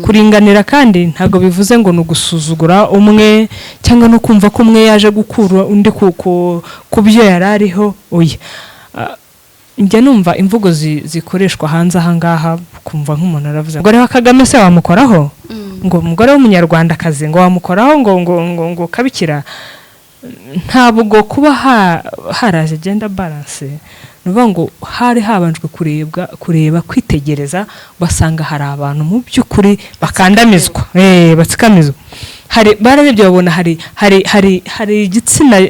kuringanira kandi ntabwo bivuze ngo ni ugusuzugura umwe cyangwa no kumva ko umwe yaje gukura undi ku byo yari ariho. Oya. Njya numva imvugo zikoreshwa hanze aha ngaha, kumva nk'umuntu aravuze ngo reba Kagame se wamukoraho, ngo umugore w'umunyarwandakazi ngo wamukoraho, ngo kabikira. Ntabwo kuba haraje gender balance, ni ukuvuga ngo hari habanjwe kurebwa, kureba, kwitegereza, basanga hari abantu mu by'ukuri bakandamizwa, batsikamizwa. Hari bararebye babona hari igitsina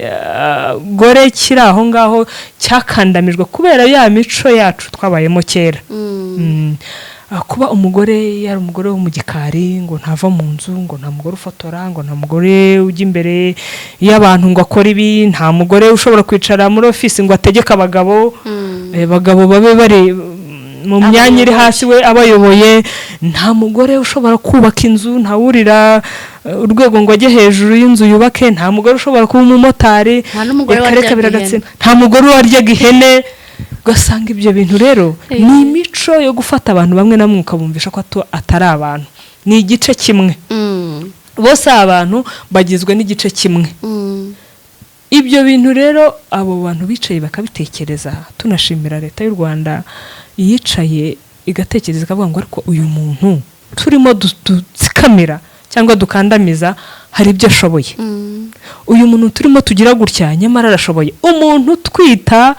gore kiri aho ngaho cyakandamijwe kubera ya mico yacu twabayemo kera. Kuba umugore yari umugore wo mu gikari, ngo ntava mu nzu, ngo nta mugore ufotora, ngo nta mugore ujya imbere y'abantu ngo akore ibi, nta mugore ushobora kwicara muri ofisi ngo ategeke abagabo, abagabo babe bari mu myanya iri hasi we abayoboye, nta mugore ushobora kubaka inzu, ntawurira urwego ngo ajye hejuru y'inzu yubake, nta mugore ushobora kuba umumotari. Nta n'umugore Reka, reka, waryaga biragatsinda. Nta mugore waryaga ihene. Ugasanga ibyo bintu rero ni imico yo gufata abantu bamwe na bamwe ukabumvisha ko atari abantu, ni igice kimwe. Bose abantu bagizwe n'igice kimwe. Ibyo bintu rero abo bantu bicaye bakabitekereza, tunashimira Leta y'u Rwanda yicaye igatekereza, ikavuga ngo ariko uyu muntu turimo dutsikamira cyangwa dukandamiza hari ibyo ashoboye, uyu muntu turimo tugira gutya nyamara arashoboye, umuntu twita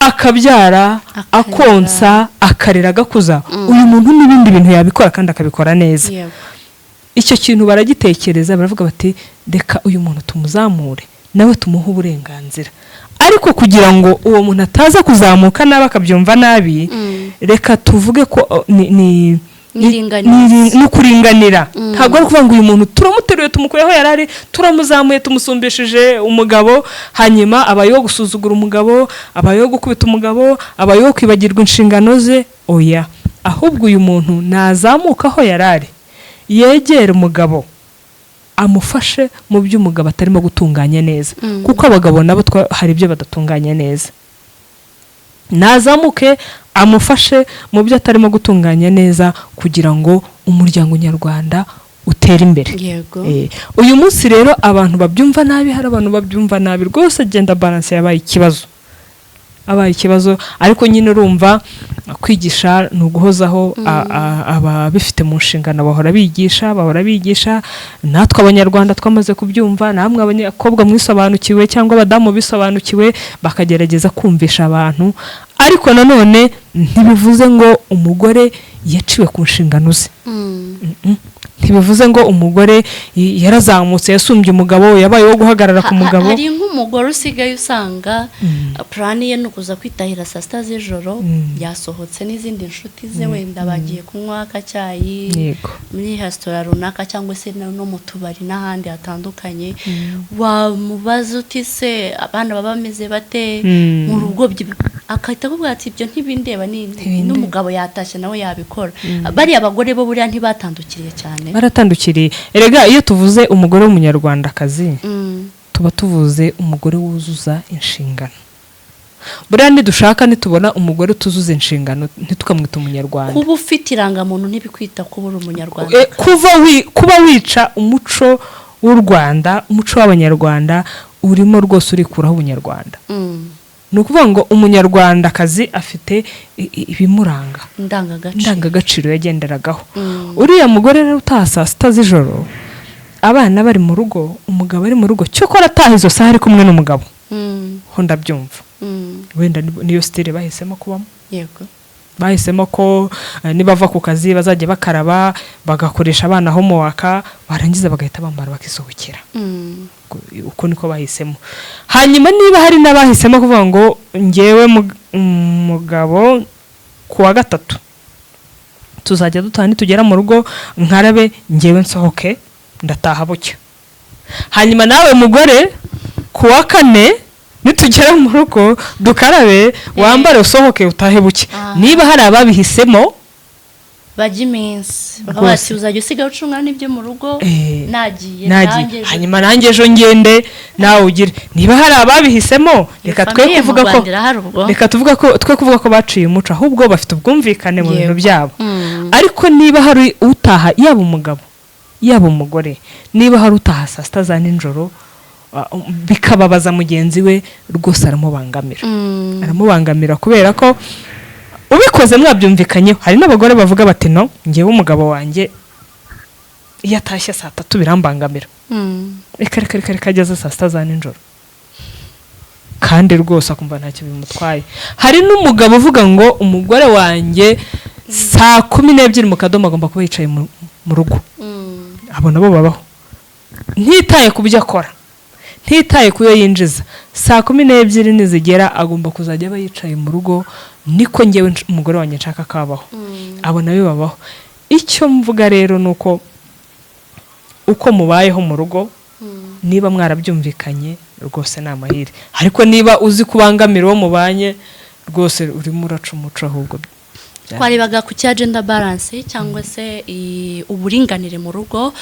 akabyara, akarera, akonsa, akarera, agakuza, uyu muntu n'ibindi bintu yabikora kandi akabikora neza. Icyo kintu baragitekereza, baravuga bati reka uyu muntu tumuzamure, nawe tumuhe uburenganzira, ariko kugira ngo uwo muntu ataza kuzamuka nabi akabyumva nabi, reka tuvuge ko ni N'iringaniza. Ni ukuringanira. Ntabwo ari ukuvuga ngo uyu muntu turamuteruye, tumukuyeho yari ari, turamuzamuye, tumusumbishije umugabo, hanyuma abayeho gusuzugura umugabo, abayeho gukubita umugabo, abayeho kwibagirwa inshingano ze. Oya, ahubwo uyu muntu nazamuka aho yari ari, yegere umugabo, amufashe mu byo umugabo atarimo gutunganya neza, kuko abagabo nabo hari ibyo badatunganya neza. Nazamuke amufashe mu byo atarimo gutunganya neza kugira ngo umuryango nyarwanda utere imbere. Uyu munsi rero abantu babyumva nabi, hari abantu babyumva nabi rwose. Gender balance yabaye ikibazo, abaye ikibazo, ariko nyine urumva kwigisha ni uguhozaho. Ababifite mu nshingano bahora bigisha, bahora bigisha. Natwe Abanyarwanda twamaze kubyumva, namwe abakobwa mwisobanukiwe cyangwa abadamu bisobanukiwe, bakagerageza kumvisha abantu. Ariko nanone ntibivuze ngo umugore yaciwe ku nshingano ze. Ntibivuze ngo umugore yarazamutse, yasumbye umugabo, yabaye uwo guhagarara ku mugabo. Hari nk'umugore usigaye usanga plan ye ni ukuza kwitahira saa 6 z'ijoro, yasohotse n'izindi nshuti ze, wenda bagiye kunywa akacyayi muri resitora runaka cyangwa se no mu tubari n'ahandi hatandukanye. Wamubaza uti se abana baba bameze bate mu rugo? Akahita akubwira ati ibyo ntibindeba, Ntibindeba. n'umugabo yatashye nawe yabikora. Bariya bagore bo buriya ntibatandukiriye cyane? Baratandukiriye. Erega iyo tuvuze umugore w'umunyarwandakazi, tuba tuvuze umugore wuzuza inshingano. Buriya nidushaka, nitubona umugore utuzuza inshingano, ntitukamwita umunyarwanda. Kuba ufite irangamuntu ntibikwita kuba uri umunyarwanda. Kuba wica umuco w'u Rwanda, umuco w'abanyarwanda, urimo rwose urikuraho ubunyarwanda. Ni ukuvuga ngo umunyarwandakazi afite ibimuranga, indangagaciro, indangagaciro yagenderagaho. Uriya mugore rero utaha saa 6 z'ijoro, abana bari mu rugo, umugabo ari mu rugo, cyokora ataha izo saha ari kumwe n'umugabo, ho ndabyumva. Wenda niyo style bahisemo kubamo. Bahisemo ko nibava ku kazi bazajya bakaraba, bagakoresha abana homework, barangiza bagahita bambara bakisohokera. Uko niko bahisemo. Hanyuma niba hari n'abahisemo kuvuga ngo ngewe umugabo ku wa gatatu tuzajya dutaha, nitugera mu rugo nkarabe, ngewe nsohoke, ndataha bucya, hanyuma nawe mugore ku wa kane nitugera mu rugo dukarabe, wambare, usohoke, utahe bucya. Niba hari ababihisemo, bajya iminsi bakavuga Rwose. ati uzajya usigaye ucunga n'ibyo mu rugo, nagiye, nagiye, nanjye ejo. Hanyuma nanjye ejo ngende, nawe ugire. Niba hari ababihisemo, reka twe Famille mu kuvuga ko Rwanda irahari ubwo. Reka tuvuga ko twe kuvuga ko baciye umuco, ahubwo bafite ubwumvikane mu bintu byabo. Ariko niba hari utaha, yaba umugabo yaba umugore, niba hari utaha saa 6 za nijoro, bikababaza mugenzi we, rwose aramubangamira. Aramubangamira kubera ko ubikoze mwabyumvikanyeho. Hari n'abagore bavuga bati no, ngewe umugabo wanjye iyo atashye saa 3 birambangamira, reka reka reka reka, ageze saa 6 za nijoro, kandi rwose akumva ntacyo bimutwaye. Hari n'umugabo uvuga ngo umugore wanjye saa 12 mu kadomo agomba kuba yicaye mu rugo. Abo nabo babaho. Ntitaye ku byo akora, ntitaye ku yo yinjiza, saa 12 nizigera agomba kuzajya aba yicaye mu rugo, niko ngewe umugore wanjye nshaka ko abaho. Abo nabo babaho. Icyo mvuga rero ni uko uko mubayeho mu rugo, niba mwarabyumvikanye, rwose ni amahire. Ariko niba uzi kubangamira uwo mubanye, rwose urimo uraca umuco ahubwo. Twarebaga ku cya gender balance cyangwa se uburinganire mu rugo.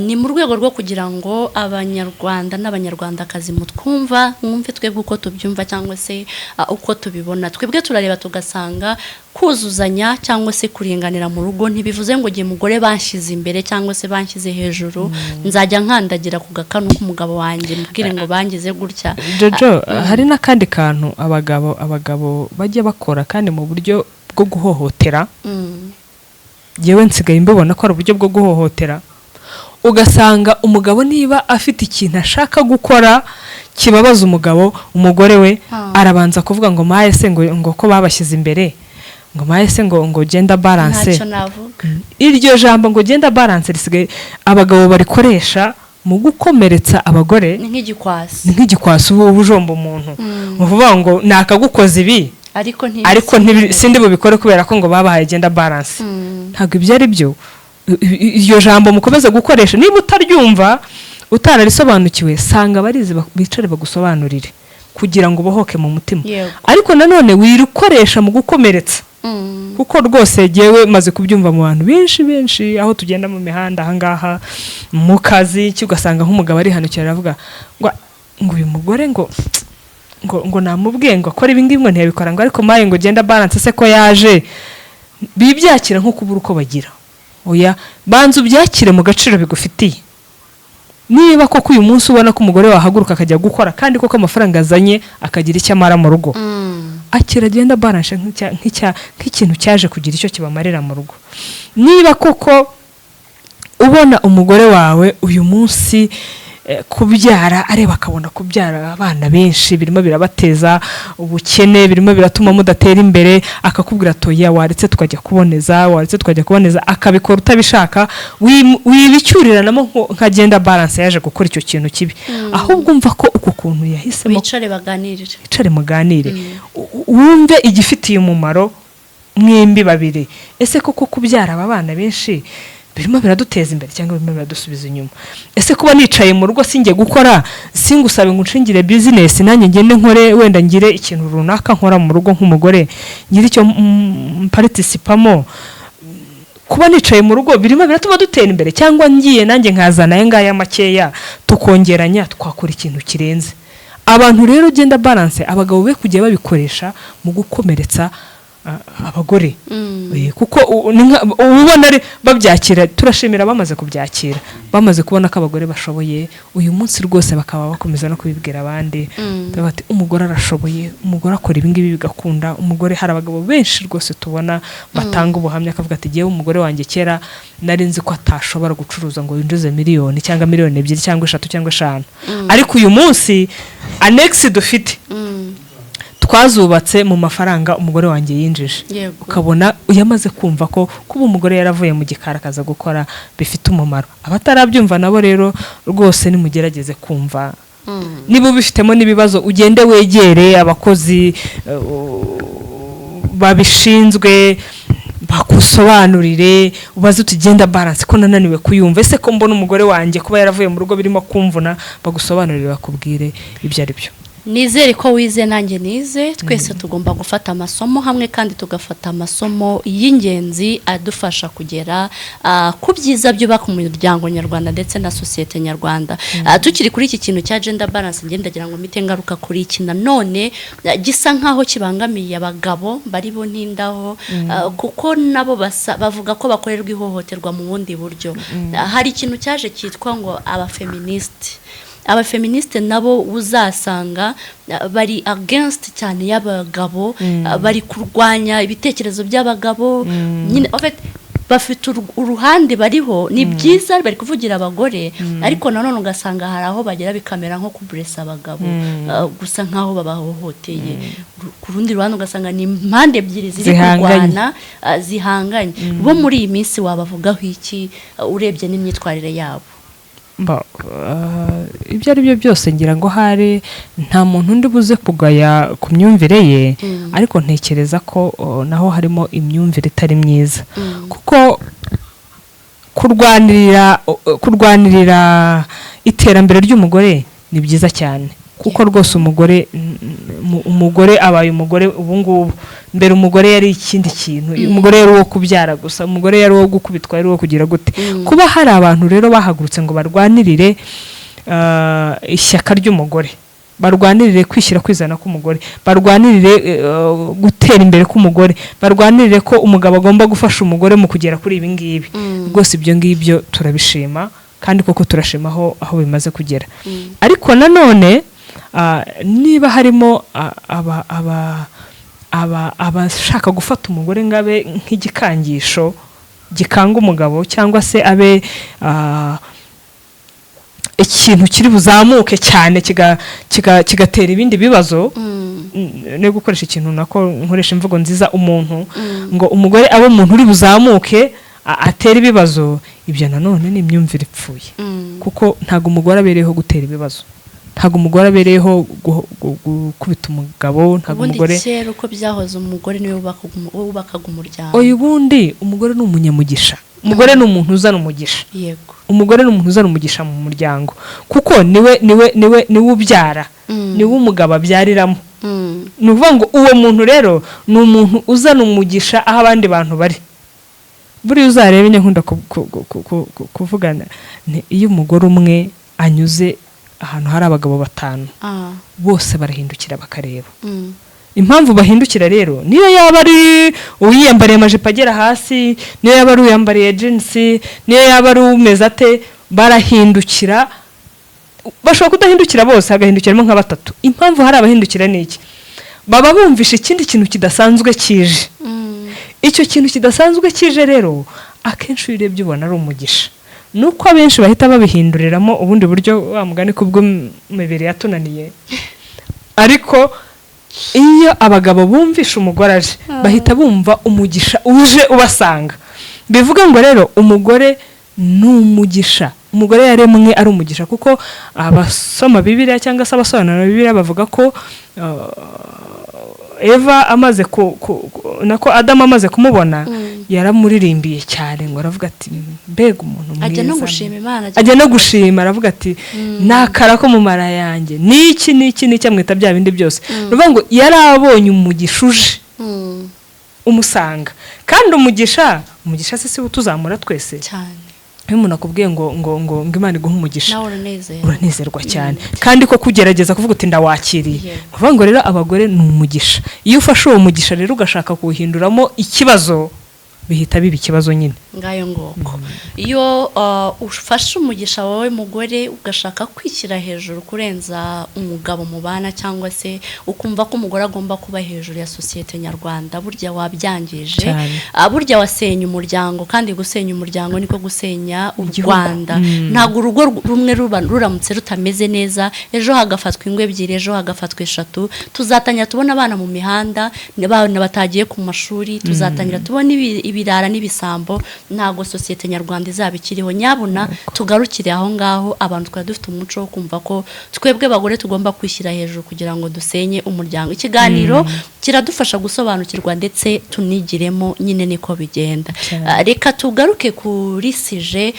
Ni mu rwego rwo kugira ngo abanyarwanda n'abanyarwandakazi mutwumva mwumve twebwe uko tubyumva cyangwa se uko tubibona. Twebwe turareba tugasanga kuzuzanya cyangwa se kuringanira mu rugo ntibivuze ngo igihe umugore banshyize imbere cyangwa se banshyize hejuru, nzajya nkandagira ku gakanu k'umugabo wanjye mubwire ngo bangize gutya. Jojo, hari n'akandi kantu abagabo bajya bakora kandi mu buryo bwo guhohotera. Yewe, nsigaye mbibona ko ari uburyo bwo guhohotera. Ugasanga umugabo niba afite ikintu ashaka gukora kibabaza umugore we, arabanza kuvuga ngo maye se ngo ko babashyize imbere, ngo maye se ngo gender balance. Ntacyo navuga. Iryo jambo ngo gender balance risigaye abagabo barikoresha mu gukomeretsa abagore. Ni nk'igikwasi. Ni nk'igikwasi uba ujomba umuntu. Ni ukuvuga ngo nakagukoza ibi, ariko ariko sindi bubikore kubera ko ngo babahaye gender balance. Ntabwo ibyo ari byo. Iryo jambo mukomeze gukoresha, niba utaryumva, utararisobanukiwe, sanga abarizi bicare bagusobanurire kugira ngo ubohoke mu mutima. Ariko nanone wirikoresha mu gukomeretsa, kuko rwose jyewe maze kubyumva mu bantu benshi benshi, aho tugenda mu mihanda ahangaha, mu kazi ki, ugasanga nk'umugabo arihanukira aravuga ngo uyu mugore ngo namubwiye ngo akore ibi ngibi ngo ntiyabikora, ngo ariko maye ngo gender balance se ko yaje. Bibyakira nko kubura uko bagira. Oya, banza ubyakire mu gaciro bigufitiye. Niba koko uyu munsi ubona ko umugore wahaguruka akajya gukora, kandi koko amafaranga azanye akagira icyo amara mu rugo, akira gender balance nk'ikintu cyaje kugira icyo kibamarira mu rugo. Niba koko ubona umugore wawe uyu munsi kubyara, areba akabona kubyara abana benshi birimo birabateza ubukene, birimo biratuma mudatera imbere, akakubwira ati oya, waretse tukajya kuboneza, waretse tukajya kuboneza, akabikora utabishaka, wibicyuriranamo nka gender balance yaje gukora icyo kintu kibi. Ahubwo umva ko uku kuntu yahisemo, wicare baganirire. Wicare muganire, wumve igifitiye umumaro mwembi babiri. Ese koko kubyara aba bana benshi Birimo biraduteza imbere cyangwa birimo biradusubiza inyuma? Ese kuba nicaye mu rugo sinjye gukora, singusabe ngo unshingire business, nanjye ngende nkore, wenda ngire ikintu runaka nkora mu rugo nk'umugore, ngire icyo mparticipamo, kuba nicaye mu rugo birimo biratuma dutera imbere, cyangwa ngiye nanjye nkazana aya ngaya makeya tukongeranya twakora ikintu kirenze? Abantu rero gender balance, abagabo be kujya babikoresha mu gukomeretsa abagore. Kuko uba ubona ari babyakira. Turashimira bamaze kubyakira, bamaze kubona ko abagore bashoboye uyu munsi rwose, bakaba bakomeza no kubibwira abandi. Baravuga bati: "Umugore arashoboye, umugore akora ibingibi bigakunda." Umugore, hari abagabo benshi rwose tubona batanga ubuhamya, akavuga ati: "Jyewe umugore wanjye kera nari nzi ko atashobora gucuruza ngo yinjize miliyoni cyangwa miliyoni 2 cyangwa 3 cyangwa 5, ariko uyu munsi annexe dufite twazubatse mu mafaranga umugore wanjye yinjije." Ukabona yamaze kumva ko kuba umugore yaravuye mu gikari akaza gukora bifite umumaro. Abatarabyumva nabo rero rwose nimugerageze kumva. Niba ubifitemo n'ibibazo, ugende wegere abakozi babishinzwe bakusobanurire, ubaze uti: "Gender balance ko nananiwe kuyumva, ese ko mbona umugore wanjye kuba yaravuye mu rugo birimo kumvuna?" Bagusobanurire, bakubwire ibyo ari byo. Nizere ko wize, nanjye nize. Twese tugomba gufata amasomo hamwe kandi tugafata amasomo y'ingenzi adufasha kugera ku byiza byubaka umuryango nyarwanda ndetse na sosiyete nyarwanda. Tukiri kuri iki kintu cya gender balance, ngenda ndagira ngo mpite ngaruka kuri iki nanone gisa nkaho kibangamiye abagabo bari bo ntindaho, kuko nabo bavuga ko bakorerwa ihohoterwa mu bundi buryo. Hari ikintu cyaje cyitwa ngo abafeministi. Abafeministe nabo uzasanga bari against cyane y'abagabo, bari kurwanya ibitekerezo by'abagabo nyine. En fait, bafite uruhande bariho, ni byiza, bari kuvugira abagore, ariko nanone ugasanga hari aho bagera bikamera nko kuburesa abagabo, gusa nk'aho babahohoteye. Ku rundi ruhande ugasanga ni impande ebyiri ziri Zihanganye. kurwana, zihanganye. Bo muri iyi minsi wabavugaho iki, urebye n'imyitwarire yabo? Ibyo ari byo byose, ngira ngo hari nta muntu undi buze kugaya ku myumvire ye, ariko ntekereza ko naho harimo imyumvire itari myiza, kuko kurwanirira iterambere ry'umugore ni byiza cyane, kuko rwose umugore umugore abaye umugore ubu ngubu. Mbere umugore yari ikindi kintu, umugore yari uwo kubyara gusa, umugore yari uwo gukubitwa, yari uwo kugira gute. Kuba hari abantu rero bahagurutse ngo barwanirire ishyaka ry'umugore, barwanirire kwishyira kwizana k'umugore, barwanirire gutera imbere k'umugore, barwanirire ko umugabo agomba gufasha umugore mu kugera kuri ibi ngibi, rwose ibyo ngibyo turabishima, kandi koko turashima aho bimaze kugera. Ariko nanone niba harimo abashaka gufata umugore ngo abe nk'igikangisho gikanga umugabo, cyangwa se abe ikintu kiri buzamuke cyane kigatera ibindi bibazo, no gukoresha ikintu nako nkoresha imvugo nziza, umuntu ngo umugore abe umuntu uri buzamuke atere ibibazo, ibyo nanone ni imyumvire ipfuye, kuko ntabwo umugore abereyeho gutera ibibazo, ntabwo umugore abereyeho gukubita umugabo, ntabwo Ubundi umugore kera uko byahoze, umugore niwe wubakaga umuryango. Oya, ubundi umugore ni umunyamugisha, umugore ni umuntu uzana umugisha. Umugore ni umuntu uzana umugisha mu muryango, kuko niwe ubyara, niwe umugabo abyariramo. Ni ukuvuga ngo uwo muntu rero ni umuntu uzana umugisha aho abandi bantu bari. Buriya uzarebe, nkunda kuvugana ni iyo umugore umwe anyuze ahantu hari abagabo batanu, bose barahindukira bakareba. Impamvu bahindukira rero, niyo yaba ari uwiyambariye amajipo agera hasi, niyo yaba ari uwiyambariye jeans, niyo yaba ari umeze ate, barahindukira. Bashobora kudahindukira bose, hagahindukiramo nka batatu. Impamvu hari abahindukira ni iki? Baba bumvishe ikindi kintu kidasanzwe kije. Icyo kintu kidasanzwe kije rero, akenshi iyo urebye ubona ari umugisha. Ni uko abenshi bahita babihinduriramo ubundi buryo, wa mugani, kubwo imibiri yatunaniye. Ariko iyo abagabo bumvisha umugore aje, bahita bumva umugisha uje ubasanga. Bivuga ngo rero umugore ni umugisha, umugore yaremwe ari umugisha, kuko abasoma Bibiliya cyangwa se abasobanura Bibiliya bavuga ko Eva amaze ku, ku, ku- nako Adamu amaze kumubona. Yaramuririmbiye cyane, ngo aravuga ati: "Mbega umuntu mwiza!" Ajya no gushima Imana. Ajya no gushima, aravuga ati: "Nakara ko mu mara yanjye, niki niki niki", amwita bya bindi byose. Ni ukuvuga ngo yari abonye umugisha uje umusanga. Kandi umugisha se si wo utuzamura twese? Cyane. Iyo umuntu akubwiye ngo Imana iguhe umugisha, nawe uranezerwa. Uranezerwa cyane, kandi ko kugerageza kuvuga uti: "Ndawakiriye." Yego. Kuvuga ngo rero abagore ni umugisha. Iyo ufashe uwo mugisha rero ugashaka kuwuhinduramo ikibazo, bihita biba ikibazo nyine. Ngayo ngoko. Iyo ufashe umugisha wawe mugore, ugashaka kwishyira hejuru kurenza umugabo mubana, cyangwa se ukumva ko umugore agomba kuba hejuru ya sosiyete nyarwanda, burya wabyangije. Cyane. Burya wasenya umuryango, kandi gusenya umuryango niko gusenya u Igihugu. Rwanda. Ntabwo urugo rumwe ruba ruramutse rutameze neza, ejo hagafatwa ingo ebyiri, ejo hagafatwa eshatu, tuzatangira tubona abana mu mihanda, abana batagiye ku mashuri, tuzatangira tubona ibirara n'ibisambo. Ntabwo sosiyete nyarwanda izaba ikiriho. Nyabuna tugarukire aho ngaho. Abantu twari dufite umuco wo kumva ko twebwe bagore tugomba kwishyira hejuru kugira ngo dusenye umuryango. Ikiganiro kiradufasha gusobanukirwa ndetse tunigiremo nyine, niko bigenda. Cyane. Reka tugaruke kuri sujet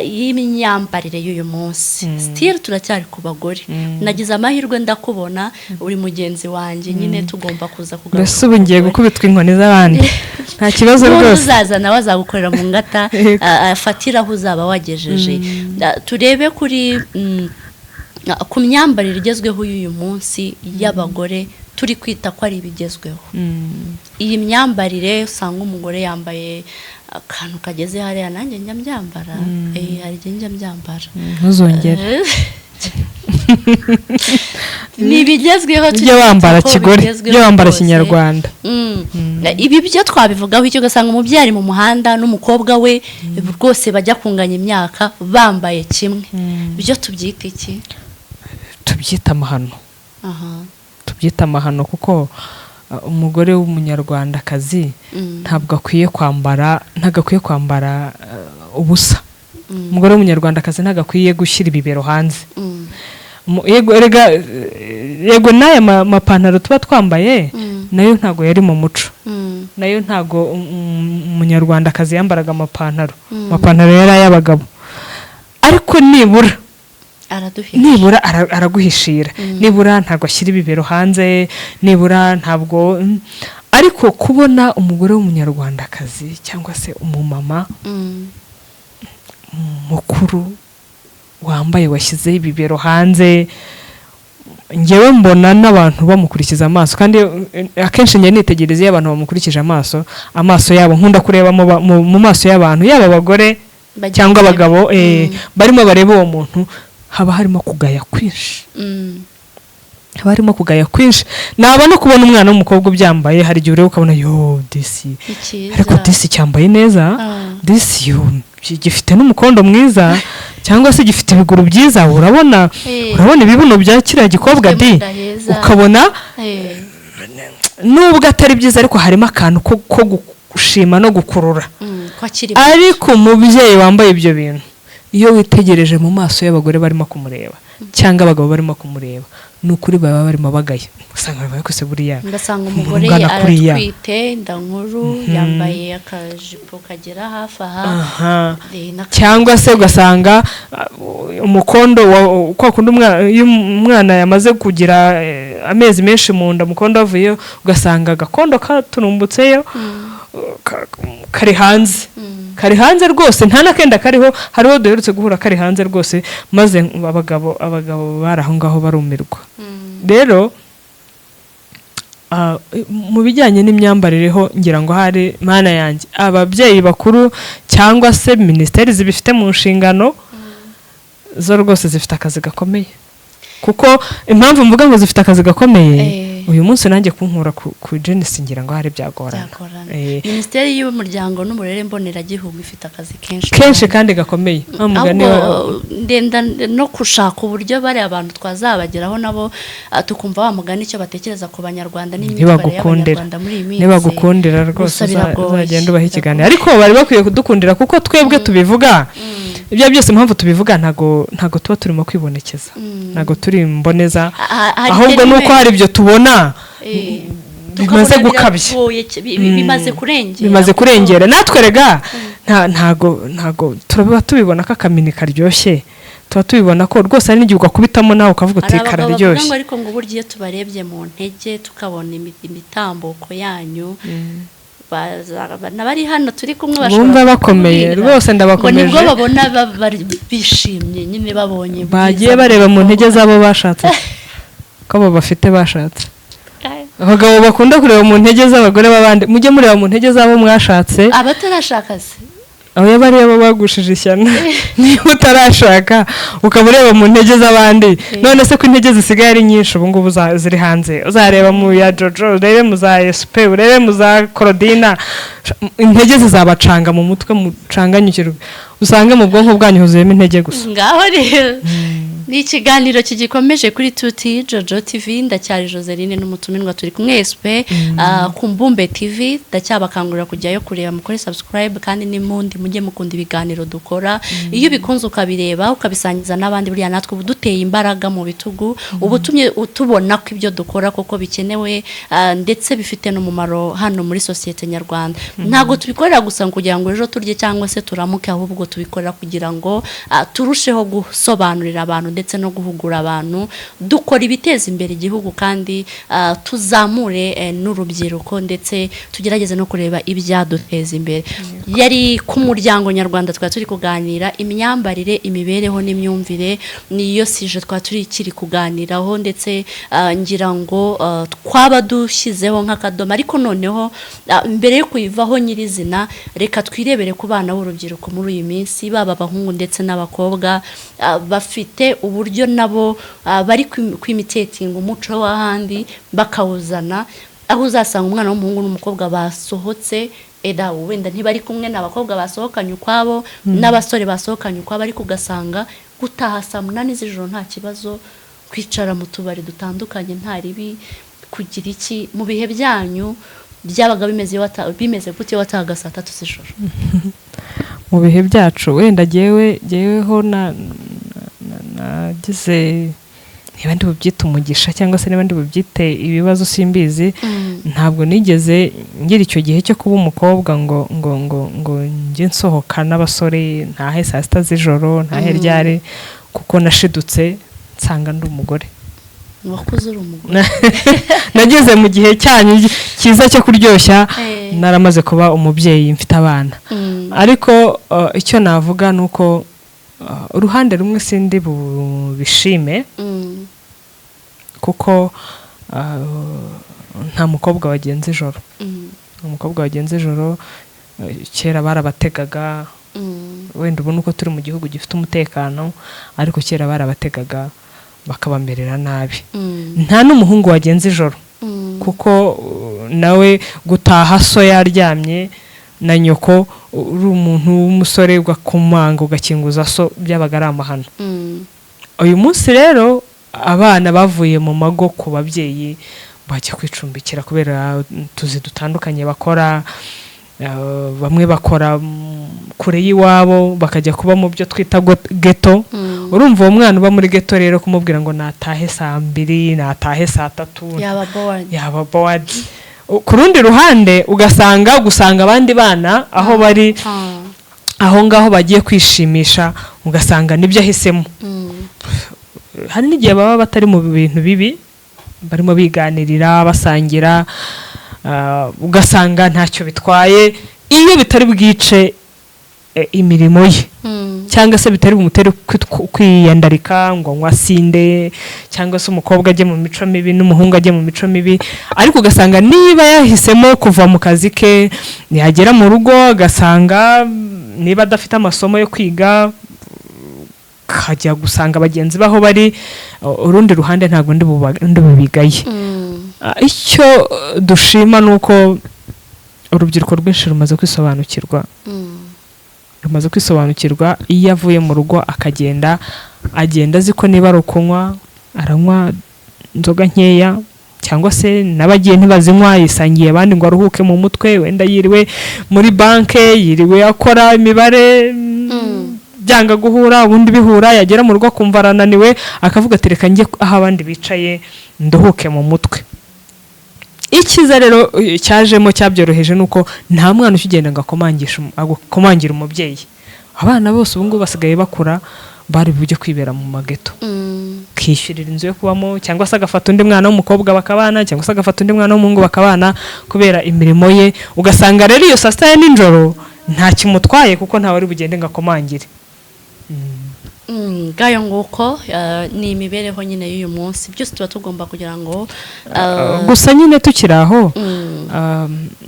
y'imyambarire y'uyu munsi. Still turacyari ku bagore. Nagize amahirwe ndakubona, uri mugenzi wanjye nyine, tugomba kuza kugaruka Mbese ubu ku ngiye bagore. gukubitwa inkoni z'abandi? Nta kibazo N'undi rwose. uzaza nawe azagukorera mu ngata, afatire aho uzaba wagejeje. Turebe kuri ku myambarire igezweho y'uyu munsi y'abagore, turi kwita ko ari ibigezweho. Iyi myambarire usanga umugore yambaye akantu kageze hariya, nanjye njya mbyambara. Hari igihe njya mbyambara. Ntuzongere. Ni ibigezweho. Ujye wambara ko kigore, bigezweho ujye wambara rwose. kinyarwanda. Ibi byo twabivugaho icyo? Ugasanga umubyeyi ari mu muhanda n'umukobwa we rwose bajya kunganya imyaka, bambaye kimwe. Byo tubyita iki? Tubyita amahano. Tubyita amahano kuko umugore w'umunyarwandakazi ntabwo akwiye kwambara ubusa. Umugore w'umunyarwandakazi ntabwo akwiye gushyira ibibero hanze. Yego erega, yego n'aya mapantaro tuba twambaye nayo ntabwo yari mu muco. Nayo ntabwo umunyarwandakazi yambaraga amapantaro. Amapantaro yari ay'abagabo, ariko nibura Araduhisha. nibura araguhishira, nibura ntabwo ashyira ibibero hanze, nibura ntabwo ariko kubona umugore w'umunyarwandakazi cyangwa se umumama mukuru wambaye, washyize ibibero hanze, ngewe mbona n'abantu bamukurikiza amaso. Kandi akenshi njya nitegereza iyo abantu bamukurikije amaso, amaso yabo nkunda kureba mu maso y'abantu, yaba abagore Bagiye cyangwa kureba. abagabo, barimo bareba uwo muntu, haba harimo kugaya kwinshi. Haba harimo kugaya kwinshi. Naba no kubona umwana w'umukobwa ubyambaye, hari igihe ureba ukabona: "Yo disi!" Ni cyiza. Ariko disi cyambaye neza. Disi yo gifite n'umukondo mwiza, cyangwa se gifite ibiguru byiza, urabona? Urabona ibibuno bya kiriya gikobwa Gifite di! mu nda heza. Ukabona nubwo atari byiza, ariko harimo akantu ko gushima no gukurura. Ko akiri Ariko umubyeyi wambaye ibyo bintu, iyo witegereje mu maso y'abagore barimo kumureba cyangwa abagabo barimo kumureba, ni ukuri baba barimo bagaya. Usanga babaye kose buriya Ugasanga umuntu umugore ungana kuriya. aratwite inda nkuru, yambaye akajipo kagera hafi aha. Cyangwa se ugasanga umukondo kwa kundi iyo umwana yamaze kugira amezi menshi mu nda, umukondo wavuyeyo, ugasanga agakondo katurumbutseyo, kari hanze, kari hanze rwose, nta n'akenda kariho. Hariho duherutse guhura kari hanze rwose, maze abagabo bari aho ngaho barumirwa. Rero mu bijyanye n'imyambarire ho, ngira ngo hari mana yanjye, ababyeyi bakuru cyangwa se minisiteri zibifite mu nshingano zo rwose zifite akazi gakomeye. Kuko impamvu mvuga ngo zifite akazi gakomeye, uyu munsi nanjye kunkura ku jenisi, ngira ngo hari byagorana. Byagorana. Minisiteri y'Umuryango n'Uburere Mboneragihugu ifite akazi kenshi Kenshi cyane. kandi gakomeye. Wa mugani Ahubwo ndenda no gushaka uburyo bariya abantu twazabageraho nabo, tukumva wa mugani icyo batekereza ku Banyarwanda n'imyitwarire Ntibagukundira. y'Abanyarwanda muri iyi minsi. Ntibagukundira rwose. Gusa biragoye. Uzagenda ubaha ikiganiro, Biragoye. ariko bari bakwiye kudukundira kuko twebwe tubivuga. Ibyo byose, impamvu tubivuga, ntago tuba turimo kwibonekeza, ntago turi imboneza, Hari ahubwo terime- nuko hari ibyo tubona. bimaze Tukabona gukabya. Biragoye, bimaze kurengera. Bimaze kurengera. Natwe rega ntago turaba tubibona ko akamini karyoshye, tuba tubibona ko rwose hari n'igihe ugakubitamo nawe ukavuga uti Hari abagabo bavuga kararyoshye. ngo ariko ngo burya iyo tubarebye mu ntege, tukabona imitambuko yanyu, n'abari hano turi kumwe bashobora Bumva bakomeye, kukubwira. rwose ndabakomeje. Ngo nibwo babona bishimye nyine, babonye Bagiye ubwiza bareba mu ntege bw'umukobwa. z'abo bashatse, ko abo bafite bashatse. Abagabo bakunda kureba mu ntege z'abagore b'abandi, mujye mureba mu ntege z'abo mwashatse. Abatarashaka se? Aho yaba ariyo bagushije ishyano. Niba utarashaka ukaba ureba mu ntege z'abandi, none se ko intege zisigaye ari nyinshi ubu ngubu ziri hanze, uzareba mu ya Jojo, urebe mu za Esipe, urebe mu za Korodina, intege zizabacanga mu mutwe, mucanganyukirwe, usange mu bwonko bwanyu huzuyemo intege gusa. Ngaho rero ni ikiganiro kigikomeje kuri Tuti Jojo TV. Ndacyari Joseline n'umutumirwa turi kumwe, Esipe, ku Mbumbe TV. Ndacyabakangurira kujyayo kureba, mukore subscribe, kandi n'impundi mujye mukunda ibiganiro dukora. Iyo ubikunze ukabireba, ukabisangiza n'abandi, buriya natwe uba duteye imbaraga mu bitugu, uba utumye tubona ko ibyo dukora koko bikenewe, ndetse bifite n'umumaro hano muri sosiyete nyarwanda. Ntabwo tubikorera gusa ngo kugira ngo ejo turye cyangwa se turamuke, ahubwo tubikorera kugira ngo turusheho gusobanurira abantu ndetse no guhugura abantu. Dukora ibiteza imbere igihugu kandi tuzamure n'urubyiruko, ndetse tugerageze no kureba ibyaduteza imbere. Yari ku muryango nyarwanda twari turi kuganira imyambarire, imibereho n'imyumvire, niyo sujet twari turi kiri kuganiraho. Ndetse ngira ngo twaba dushyizeho nk'akadomo, ariko noneho mbere yo kuyivaho nyirizina, reka twirebere ku bana b'urubyiruko muri iyi minsi, baba abahungu ndetse n'abakobwa, bafite uburyo nabo bari kwimitatinga umuco w'ahandi bakawuzana, aho uzasanga umwana w'umuhungu n'umukobwa basohotse, eda wenda ntibari kumwe, n'abakobwa basohokanye ukwabo, n'abasore basohokanye ukwabo, ariko ugasanga gutaha saa 8 z'ijoro nta kibazo, kwicara mu tubari dutandukanye nta ribi, kugira iki. Mu bihe byanyu byabaga bimeze bimeze gute iyo watahaga saa 3 z'ijoro? Mu bihe byacu, wenda jyeweho nagize, niba ndi bubyite umugisha cyangwa se niba ndi bubyite ibibazo simbizi, ntabwo nigeze ngira icyo gihe cyo kuba umukobwa ngo njye nsohoka n'abasore, ntahe saa 6 z'ijoro, ntahe ryari, kuko nashidutse nsanga ndi umugore. Wakuze uri umugore. Nageze mu gihe cyanyu cyiza cyo kuryoshya naramaze kuba umubyeyi, mfite abana. Ariko icyo navuga ni uko uruhande rumwe sindi bubishime, kuko nta mukobwa wagenza ijoro. Umukobwa wagenza ijoro, kera barabategaga. Wenda ubu nuko turi mu gihugu gifite umutekano, ariko kera barabategaga bakabamerera nabi. Nta n'umuhungu wagenza ijoro, kuko nawe gutaha so yaryamye na nyoko, uri umuntu w'umusore ugakomanga ugakinguza so, byabaga ari amahano. Uyu munsi rero abana bavuye mu mago ku babyeyi, bajya kwicumbikira kubera utuzi dutandukanye bakora. Bamwe bakora kure y'iwabo, bakajya kuba mu byo twita ghetto. Urumva uwo mwana uba muri ghetto rero, kumubwira ngo natahe saa 2, natahe saa 3, yaba bored. Yaba bored. Ku rundi ruhande ugasanga gusanga abandi bana aho bari, aho ngaho bagiye kwishimisha, ugasanga nibyo ahisemo. Hari n'igihe baba batari mu bintu bibi, barimo biganirira, basangira, ugasanga ntacyo bitwaye iyo bitari bwice imirimo ye, cyangwa se bitari bumutere kwiyandarika ngo anywe asinde, cyangwa se umukobwa ajye mu mico mibi n'umuhungu ajye mu mico mibi. Ariko ugasanga niba yahisemo kuva mu kazi ke, yagera mu rugo agasanga niba adafite amasomo yo kwiga, akajya gusanga bagenzi be aho bari. Urundi ruhande ntabwo ndi bubigaye. Icyo dushima ni uko urubyiruko rwinshi rumaze kwisobanukirwa, rumaze kwisobanukirwa. Iyo avuye mu rugo akagenda, agenda azi ko niba ari ukunywa aranywa inzoga nkeya, cyangwa se n'abagiye ntibazinywa, yisangiye abandi ngo aruhuke mu mutwe. Wenda yiriwe muri banke, yiriwe akora imibare, byanga guhura, ubundi bihura, yagera mu rugo akumva arananiwe, akavuga ati: "Reka njye aho abandi bicaye nduhuke mu mutwe." Icyiza rero cyajemo cyabyoroheje ni uko nta mwana ukigenda ngo akomangire umubyeyi. Abana bose ubu ngubu basigaye bakura bari bujye kwibera mu mageto, kishyurira inzu yo kubamo, cyangwa se agafata undi mwana w'umukobwa bakabana, cyangwa se agafata undi mwana w'umuhungu bakabana kubera imirimo ye. Ugasanga rero iyo saa sita ya nijoro nta kimutwaye, kuko ntawe ari bugende ngo akomangire. Ngayo nguko, ni imibereho nyine y'uyu munsi, byose tuba tugomba kugira ngo Gusa nyine tukiri aho,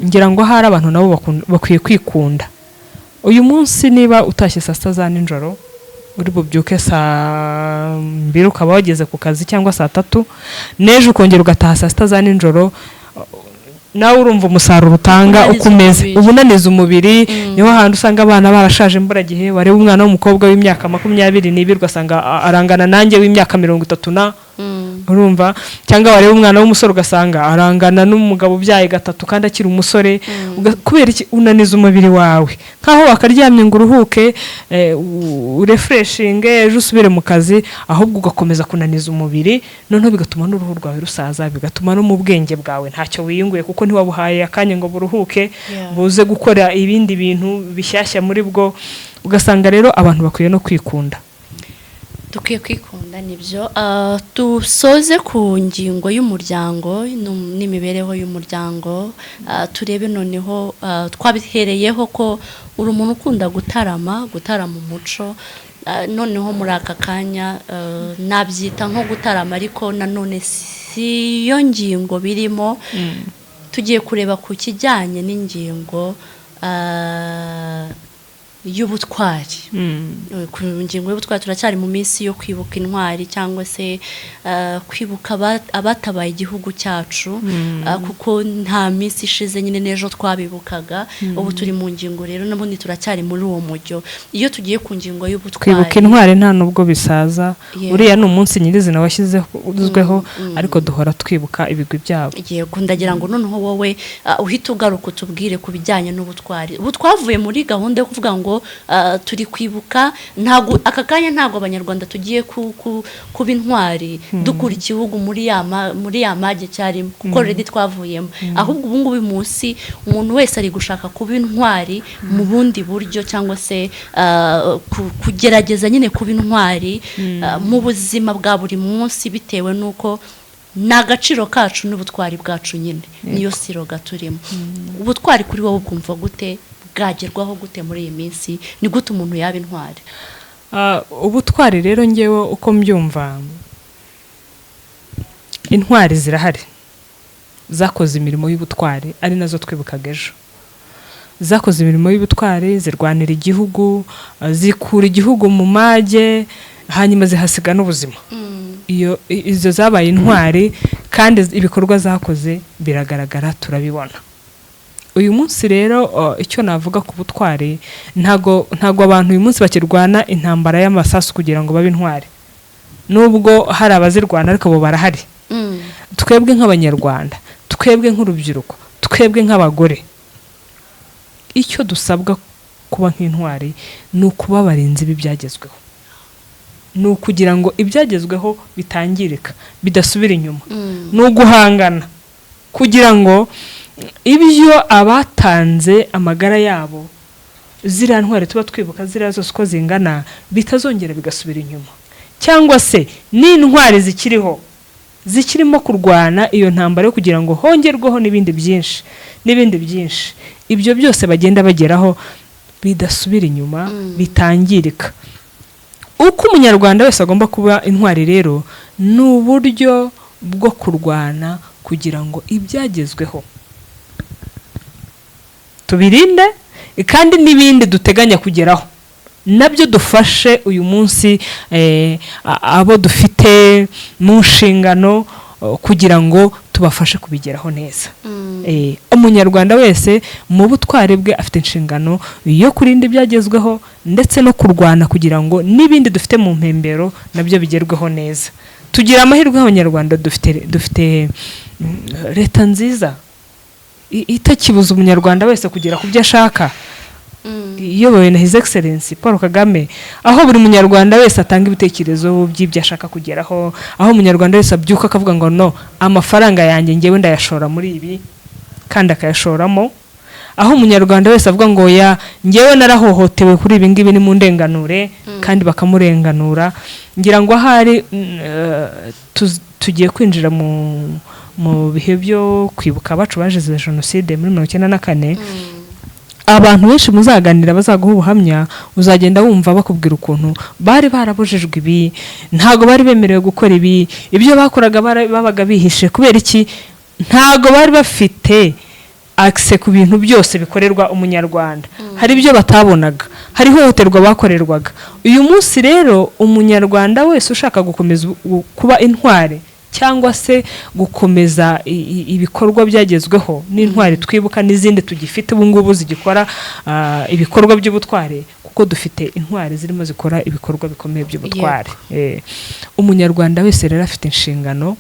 ngira ngo hari abantu nabo bakwiye kwikunda. Uyu munsi niba utashye saa sita za nijoro, uri bubyuke saa 2 ukaba wageze ku kazi, cyangwa saa 3, n'ejo ukongera ugataha saa sita za nijoro, nawe urumva umusaruro utanga Unaniza uko umeze. umubiri. Uba unaniza umubiri. Niho hantu usanga abana barashaje imburagihe. Wareba umwana w'umukobwa w'imyaka 22, ugasanga arangana nanjye w'imyaka 30 na urumva, cyangwa wareba umwana w'umusore ugasanga arangana n'umugabo ubyaye gatatu kandi akiri umusore. Kubera iki? Unaniza umubiri wawe nkaho wakaryamye ngo uruhuke, urefreshinge, ejo usubire mu kazi, ahubwo ugakomeza kunaniza umubiri, noneho bigatuma n'uruhu rwawe rusaza, bigatuma no mu bwenge bwawe ntacyo wiyunguye, kuko ntiwabuhaye akanya ngo buruhuke, buze gukora ibindi bintu bishyashya muri bwo. Ugasanga rero abantu bakwiye no kwikunda. Dukwiye kwikunda, nibyo. Dusoze ku ngingo y'umuryango n'imibereho y'umuryango. Turebe noneho, twabihereyeho ko uri umuntu ukunda gutarama, gutarama umuco. Noneho muri aka kanya, nabyita nko gutarama, ariko nanone si yo ngingo birimo. Tugiye kureba ku kijyanye n'ingingo y'ubutwari. Ku ngingo y'ubutwari, turacyari mu minsi yo kwibuka intwari, cyangwa se kwibuka abatabaye igihugu cyacu, kuko nta minsi ishize nyine, n'ejo twabibukaga. Ubu turi mu ngingo rero, n'ubundi turacyari muri uwo mujyo. Iyo tugiye ku ngingo y'ubutwari, Kwibuka intwari nta nubwo bisaza. Uriya ni umunsi nyirizina washyizweho, ariko duhora twibuka ibigwi byabo. Yego, ndagira ngo noneho wowe uhite ugaruka utubwire ku bijyanye n'ubutwari. Ubu twavuye muri gahunda yo kuvuga ngo turi kwibuka. Ntabwo aka kanya, ntabwo Abanyarwanda tugiye kuba intwari dukura igihugu muri ya mage cyarimo, kuko already twavuyemo. Ahubwo ubu ngubu uyu munsi umuntu wese ari gushaka kuba intwari mu bundi buryo, cyangwa se kugerageza nyine kuba intwari mu buzima bwa buri munsi, bitewe n'uko ni agaciro kacu n'ubutwari bwacu nyine, niyo slogan turimo. Ubutwari kuri wowe bwumva gute? Bwagerwaho gute muri iyi minsi? Ni gute umuntu yaba intwari? Ubutwari rero, ngewe uko mbyumva, intwari zirahari zakoze imirimo y'ubutwari, ari nazo twibukaga ejo. Zakoze imirimo y'ubutwari, zirwanira igihugu, zikura igihugu mu mage, hanyuma zihasiga n'ubuzima. Izo zabaye intwari, kandi ibikorwa zakoze biragaragara, turabibona uyu munsi. Rero icyo navuga ku butwari, ntago abantu uyu munsi bakirwana intambara y'amasasu kugira ngo babe intwari, nubwo hari abazirwana, ariko abo barahari. Twebwe nk'Abanyarwanda, twebwe nk'urubyiruko, twebwe nk'abagore, icyo dusabwa kuba nk'intwari ni ukuba abarinzi b'ibyagezweho, ni ukugira ngo ibyagezweho bitangirika, bidasubira inyuma, ni uguhangana kugira ngo ibyo abatanze amagara yabo, ziriya ntwari tuba twibuka, ziriya zose uko zingana, bitazongera bigasubira inyuma, cyangwa se n'intwari zikiriho zikirimo kurwana iyo ntambara yo kugira ngo hongerweho n'ibindi byinshi n'ibindi byinshi, ibyo byose bagenda bageraho bidasubira inyuma, bitangirika. Uko Umunyarwanda wese agomba kuba intwari rero ni uburyo bwo kurwana kugira ngo ibyagezweho tubirinde, kandi n'ibindi duteganya kugeraho nabyo dufashe uyu munsi abo dufite mu nshingano kugira ngo tubafashe kubigeraho neza. Umunyarwanda wese mu butwari bwe afite inshingano yo kurinda ibyagezweho, ndetse no kurwana kugira ngo n'ibindi dufite mu mpembero nabyo bigerweho neza. Tugira amahirwe nk'Abanyarwanda, dufite leta nziza itakibuza Umunyarwanda wese kugera ku byo ashaka. Iyobowe na His Excellency Paul Kagame, aho buri munyarwanda wese atanga ibitekerezo by'ibyo ashaka kugeraho, aho umunyarwanda wese abyuka akavuga ngo: "No, amafaranga yanjye ngewe ndayashora muri ibi," kandi akayashoramo, aho umunyarwanda wese avuga ngo: "Ya, ngewe narahohotewe kuri ibi ngibi, ni mu ndenganure," kandi bakamurenganura. Ngira ngo ahari tugiye kwinjira mu bihe byo kwibuka abacu bazize jenoside muri 94. Abantu benshi muzaganira bazaguha ubuhamya, uzagenda wumva bakubwira ukuntu bari barabujijwe ibi, ntabwo bari bemerewe gukora ibi, ibyo bakoraga babaga bihishe. Kubera iki? Ntabwo bari bafite access ku bintu byose bikorerwa umunyarwanda. Hari ibyo batabonaga, hari ihohoterwa bakorerwaga. Uyu munsi rero, umunyarwanda wese ushaka gukomeza kuba intwari cyangwa se gukomeza ibikorwa byagezweho n'intwari twibuka n'izindi tugifite ubu ngubu zigikora ibikorwa by'ubutwari, kuko dufite intwari zirimo zikora ibikorwa bikomeye by'ubutwari. Umunyarwanda wese rero afite inshingano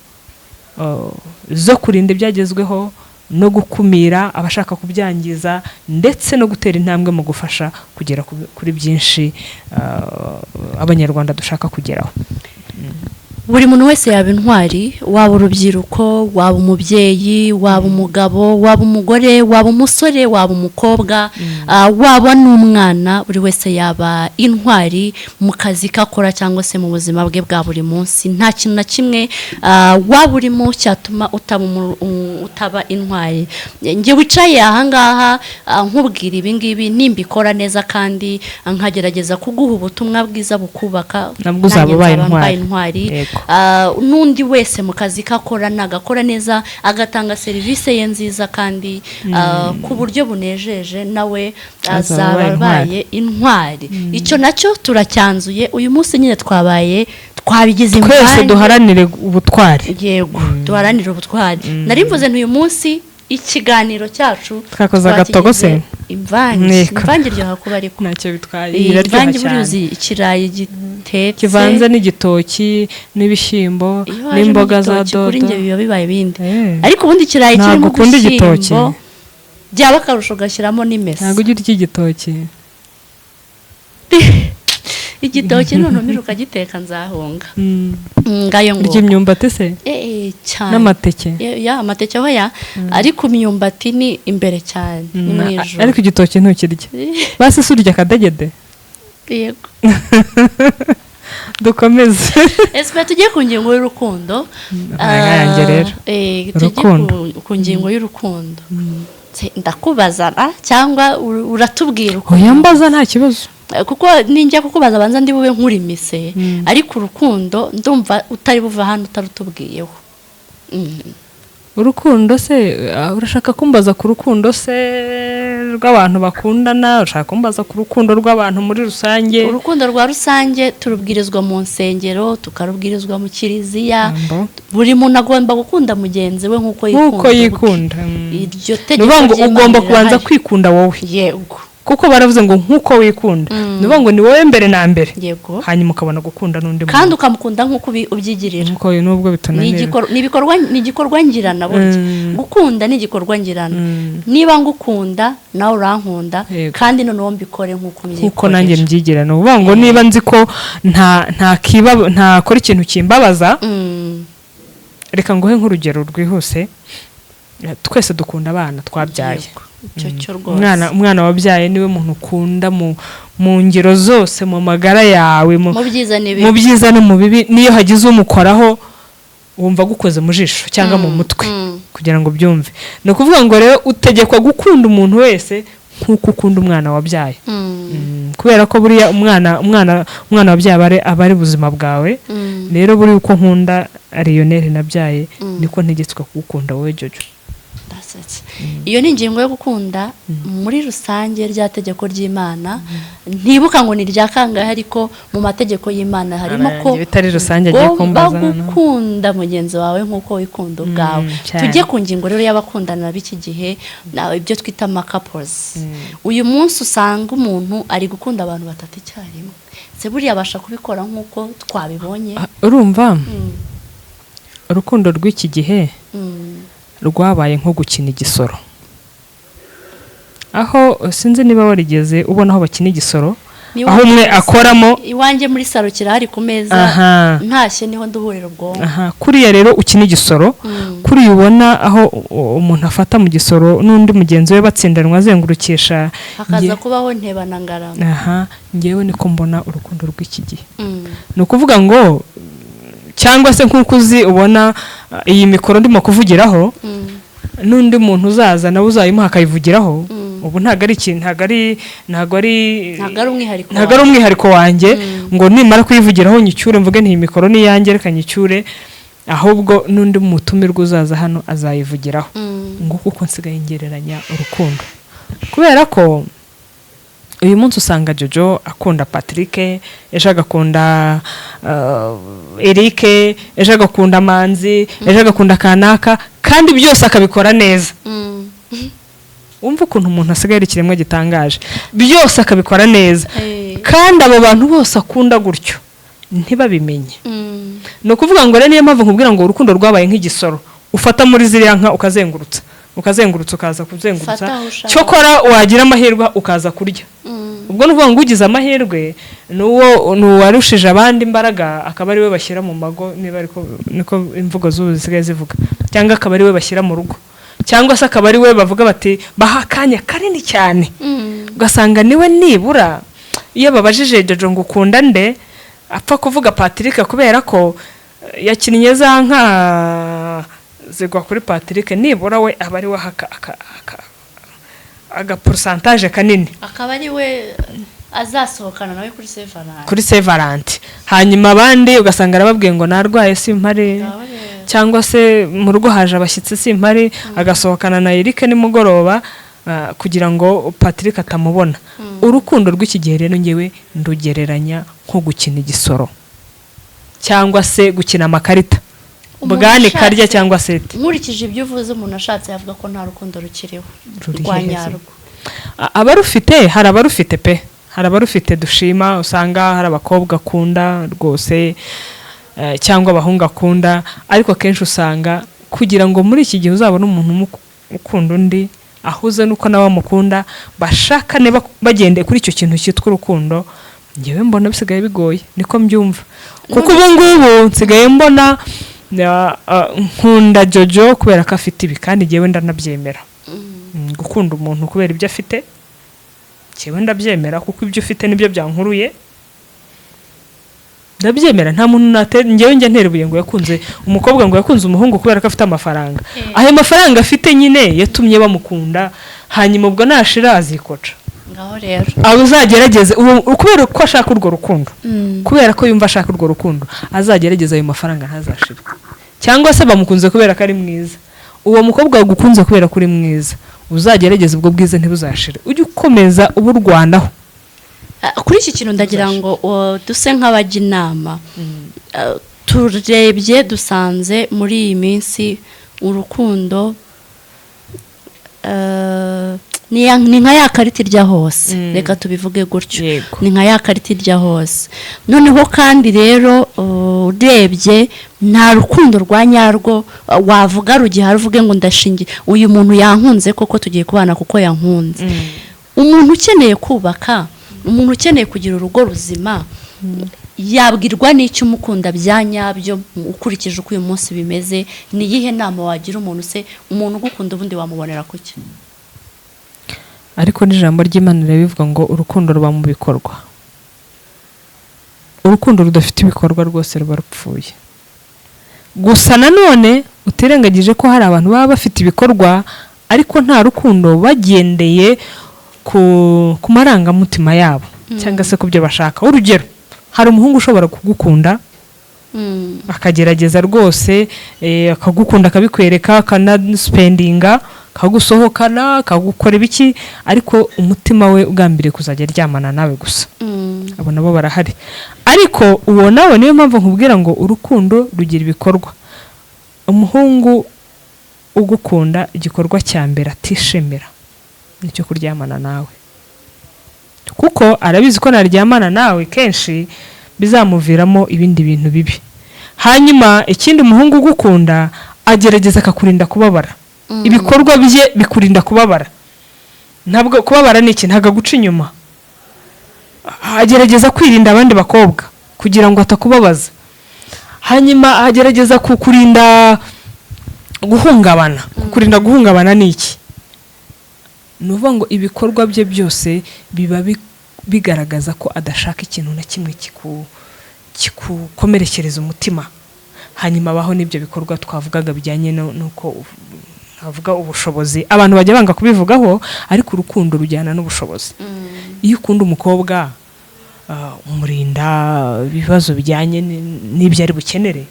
zo kurinda ibyagezweho no gukumira abashaka kubyangiza, ndetse no gutera intambwe mu gufasha kugera kuri byinshi abanyarwanda dushaka kugeraho. Buri muntu wese yaba intwari, waba urubyiruko, waba umubyeyi, waba umugabo, waba umugore, waba umusore, waba umukobwa, waba n'umwana, buri wese yaba intwari mu kazi ke akora cyangwa se mu buzima bwe bwa buri munsi. Nta kintu na kimwe waba urimo cyatuma utaba intwari. Njye wicaye ahangaha nkubwira ibi ngibi, nimbikora neza kandi nkagerageza kuguha ubutumwa bwiza bukubaka, nabwo uzaba nanjye ubaye nzaba mbaye intwari. intwari. Yego. N'undi wese mu kazi ke akora, nagakora neza, agatanga serivisi ye nziza kandi ku buryo bunejeje, nawe azaba azaba abaye intwari. Abaye intwari. Icyo nacyo turacyanzuye uyu munsi nyine, twabaye twabigize twese imvange. Duharanire ubutwari. Yego, duharanire ubutwari. Nari mvuze nti uyu munsi ikiganiro cyacu Twakoze agatogo se? twakigize imvange. Yego. Imvange iryoha kuba, ariko ntacyo bitwaye, iyi iraryoha imvange buriya cyane. uzi ikirayi gitetse kivanze n'igitoki n'ibishyimbo iyo hajemo n'imboga za igitoki, kuri dodo. njye biba bibaye ibindi. Eh. Ariko ubundi ikirayi Ntabwo kirimo ukunda igitoki? udushyimbo, byaba akarusho ugashyiramo n'imesa. Ntabwo ujya urya igitoki? Igitoki nuntumira ukagiteka nzahunga. Ngayo ngo Urya imyumbati se? Eh, cyane. N'amateke? Ya, amateke aho ya, ariko imyumbati ni imbere cyane, ni mu ijuru. Ariko igitoki ntukirya? Basi se urya akadegede? Yego. Dukomeze. Ese tujye ku ngingo y'urukundo? Nka yanjye rero. Tujye Urukundo. ku ngingo y'urukundo. Se, ndakubaza cyangwa uratubwira uko? Oya, mbaza, nta kibazo. Kuko ninjya kukubaza abanza ndi bube nkurimise, ariko urukundo ndumva utari buva hano utarutubwiyeho. Urukundo se, urashaka kumbaza ku rukundo se rw'abantu bakundana? Urashaka kumbaza ku rukundo rw'abantu muri rusange? Urukundo rwa rusange turubwirizwa mu nsengero, tukarubwirizwa mu kiliziya. Ambo. Buri muntu agomba gukunda mugenzi we nk'uko yikunda nk'uko ubwe. yikunda. Iryo Ni tegeko ukuvuga ngo ry'Imana ugomba kubanza rirahari. kwikunda wowe, Yego. kuko baravuze ngo nk'uko wikunda. Ni ukuvuga ngo ni wowe mbere na mbere, hanyuma ukabona gukunda n'undi Kandi muntu. ukamukunda nk'uko ubyigirira. Nk'uko nubwo Ni bitunanira. ni igikorwa ngirana burya. Gukunda ni igikorwa ngirana. Niba ngukunda, nawe urankunda, kandi noneho mbikore nk'uko Nk'uko nanjye mbyikorera. mbyigira. Ni ukuvuga ngo niba nzi ko nta nta kiba ntakora ikintu kimbabaza, reka nguhe nk'urugero rwihuse. Twese dukunda abana twabyaye. Yego, icyo cyo rwose. Umwana wabyaye niwe muntu ukunda mu ngero zose, mu magara yawe, mu byiza n'ibibi. Mu byiza no mu bibi. Niyo hagize umukoraho wumva agukoze mu jisho cyangwa mu mutwe, kugira ngo ubyumve. Ni ukuvuga ngo rero utegekwa gukunda umuntu wese nk'uko ukunda umwana wabyaye. Kubera ko buriya umwana wabyaye aba ari ubuzima bwawe. Rero buriya uko nkunda Lionel nabyaye, niko ntegetswe kugukunda wowe Jojo. Ndasetse. Iyo ni ingingo yo gukunda muri rusange, rya tegeko ry'Imana. Ntibuka ngo ni irya kangahe, ariko mu mategeko y'Imana harimo ko Arangiye bitari rusange agiye ugomba kumbaza noneho. gukunda mugenzi wawe nk'uko wikunda ubwawe. Cyane. Tujye ku ngingo rero y'abakundana b'iki gihe, ibyo twita ama couples. Uyu munsi usanga umuntu ari gukunda abantu batatu icyarimwe. Se buriya abasha kubikora nk'uko twabibonye? Urumva, urukundo rw'iki gihe rwabaye nko gukina igisoro. Aho sinzi niba warigeze ubona aho bakina igisoro, Niba aho umwe akoramo. Iwanjye muri salo kirahari ku meza. Ntashye niho nduhurira ubwonko. Aha, kuriya rero ukina igisoro, kuriya ubona aho umuntu afata mu gisoro n'undi mugenzi we batsindanwa azengurukisha. Hakaza kubaho nteba na ngarama. Aha, ngewe niko mbona urukundo rw'iki gihe. Ni ukuvuga ngo cyangwa se nk'uko uzi ubona iyi mikoro ndimo kuvugiraho, n'undi muntu uzaza nawe uzayimuha akayivugiraho. Ubu ntabwo ari ikintu, ntabwo ari Ntabwo ari umwihariko. Ntabwo ari umwihariko wanjye ngo nimara kuyivugiraho nyicyure, mvuge nti iyi mikoro ni iyanjye, reka nyicyure. Ahubwo n'undi mutumirwa uzaza hano azayivugiraho. Nguko uko nsigaye ngereranya urukundo, kubera ko uyu munsi usanga Jojo akunda Patrick, ejo agakunda Eric, ejo agakunda Manzi, ejo agakunda kanaka, kandi byose akabikora neza. Wumva ukuntu umuntu asigaye ari ikiremwa gitangaje, byose akabikora neza, kandi abo bantu bose akunda gutyo ntibabimenye. Ni ukuvuga ngo rero niyo mpamvu nkubwira ngo urukundo rwabaye nk'igisoro ufata muri ziriya nka, ukazengurutsa, ukazengurutsa, ukaza kuzengurutsa. Fata aho ushaka. Cyokora wagira amahirwe ukaza kurya. Ubwo ni ukuvuga ngo ugize amahirwe ni uwarushije abandi imbaraga, akaba ari we bashyira mu mago, niba ariko niko imvugo z'ubu zisigaye zivuga, cyangwa akaba ari we bashyira mu rugo, cyangwa se akaba ari we bavuga bati baha akanya kanini cyane. Ugasanga niwe nibura iyo babajije Jojo ngo ukunda nde, apfa kuvuga Patrick, kubera ko yakinnye za nka zigwa kuri Patrick, nibura we aba ari we aga pourcentage kanini. Akaba ari we azasohokana nawe kuri Saint Valentin. Kuri Saint Valentin. Hanyuma abandi ugasanga arababwiye ngo narwaye simpari, cyangwa se mu rugo haje abashyitsi simpari, agasohokana na Eric nimugoroba kugira ngo Patrick atamubona. Urukundo rw'iki gihe rero ngewe ndugereranya nko gukina igisoro cyangwa se gukina amakarita. Umuntu bwani karya cyangwa seti. Nkurikije ibyo uvuze, umuntu ashatse yavuga ko nta rukundo rukiriho Ruri rwa hehe se? nyarwo. Abarufite, hari abarufite pe, hari abarufite dushima. Usanga hari abakobwa akunda rwose, cyangwa abahungu akunda, ariko akenshi usanga kugira ngo muri iki gihe uzabone umuntu ukunda undi ahuze n'uko nawe amukunda, bashakane bagendeye kuri icyo kintu cyitwa urukundo, ngewe mbona bisigaye bigoye. Niko mbyumva, kuko ubu ngubu nsigaye mbona nkunda Jojo kubera ko afite ibi, kandi ngewe ndanabyemera. Gukunda umuntu kubera ibyo afite njyewe ndabyemera, kuko ibyo ufite nibyo byankuruye, ndabyemera. Nta muntu ngewe njya ntera ibuye ngo yakunze umukobwa, ngo yakunze umuhungu kubera ko afite amafaranga. Ayo mafaranga afite nyine yatumye bamukunda, hanyuma ubwo nashira azikoca. Ngaho rero. Abo uzagerageze kubera ko ashaka urwo rukundo, kubera ko yumva ashaka urwo rukundo, azagerageza ayo mafaranga ntazashire. Cyangwa se bamukunze kubera ko ari mwiza. Uwo mukobwa wagukunze kubera ko uri mwiza, uzagerageza ubwo bwiza ntibuzashire, ujye ukomeza uburwanaho. Kuri iki kintu ndagira ngo duse nk'abajya inama. Turebye dusanze muri iyi minsi urukundo ni nka ya karita irya hose. Reka tubivuge gutyo. Ni nka ya karita irya hose. Noneho kandi rero urebye nta rukundo rwa nyarwo wavuga rugihari, uvuge ngo ndashingiye uyu muntu yankunze koko, tugiye kubana kuko yankunze. Umuntu ukeneye kubaka, umuntu ukeneye kugira urugo ruzima, yabwirwa n'icyo umukunda bya nyabyo? Ukurikije uko uyu munsi bimeze, ni iyihe nama wagira umuntu se? Umuntu ugukunda ubundi wamubonera kuki? Ariko n'ijambo ry'Imana rirabivuga ngo urukundo ruba mu bikorwa. Urukundo rudafite ibikorwa rwose ruba rupfuye. Gusa nanone utirengagije ko hari abantu baba bafite ibikorwa ariko nta rukundo, bagendeye ku marangamutima yabo cyangwa se ku byo bashaka. Urugero, hari umuhungu ushobora kugukunda, akagerageza rwose, akagukunda, akabikwereka, akanasipendinga, akagusohokana, akagukora ibiki, ariko umutima we ugambiriye kuzajya aryamana nawe gusa. Abo nabo barahari, ariko uwo nawe niyo mpamvu nkubwira ngo urukundo rugira ibikorwa. Umuhungu ugukunda, igikorwa cya mbere atishimira nicyo kuryamana nawe, kuko arabizi ko naryamana nawe kenshi bizamuviramo ibindi bintu bibi. Hanyuma ikindi, umuhungu ugukunda agerageza akakurinda kubabara. Ibikorwa bye bikurinda kubabara. Ntabwo kubabara ni iki, ntabwo aguca inyuma, agerageza kwirinda abandi bakobwa kugira ngo atakubabaza. Hanyuma agerageza kukurinda guhungabana. Kukurinda guhungabana ni iki? Ni ukuvuga ngo ibikorwa bye byose biba bigaragaza ko adashaka ikintu na kimwe kikukomerekereza umutima. Hanyuma abaho n'ibyo bikorwa twavugaga bijyanye n'uko navuga ubushobozi. Abantu bajya banga kubivugaho, ariko urukundo rujyana n'ubushobozi. Iyo ukunda umukobwa, umurinda ibibazo bijyanye n'ibyo ari bukenere.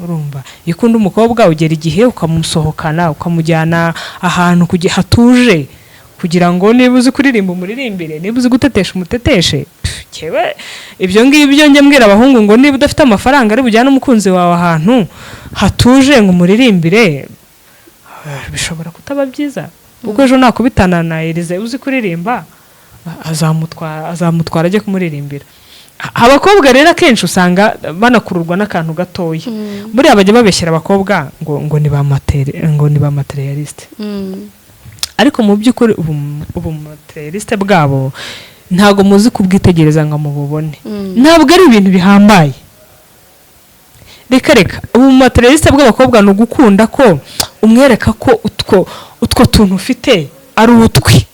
Urumva, iyo ukunda umukobwa ugera igihe ukamusohokana, ukamujyana ahantu hatuje, kugira ngo niba uzi kuririmba umuririmbire, niba uzi gutetesha umuteteshe. Pff, Cyewe ibyo ngibyo njya mbwira abahungu ngo niba udafite amafaranga ari bujyane umukunzi wawe ahantu hatuje ngo umuririmbire, bishobora kutaba byiza, kuko ejo nakubitana na Elize uzi kuririmba, azamutwara ajye kumuririmbira. Abakobwa rero akenshi usanga banakururwa n'akantu gatoya. Buriya bajya babeshyera abakobwa ngo ni ba matérialiste, ariko mu by'ukuri ubu matérialiste bwabo ntabwo muzi kubwitegereza ngo mububone. Ntabwo ari ibintu bihambaye, reka reka. Ubu matérialiste bw'abakobwa ni ugukunda ko umwereka ko utwo tuntu ufite ari utwi,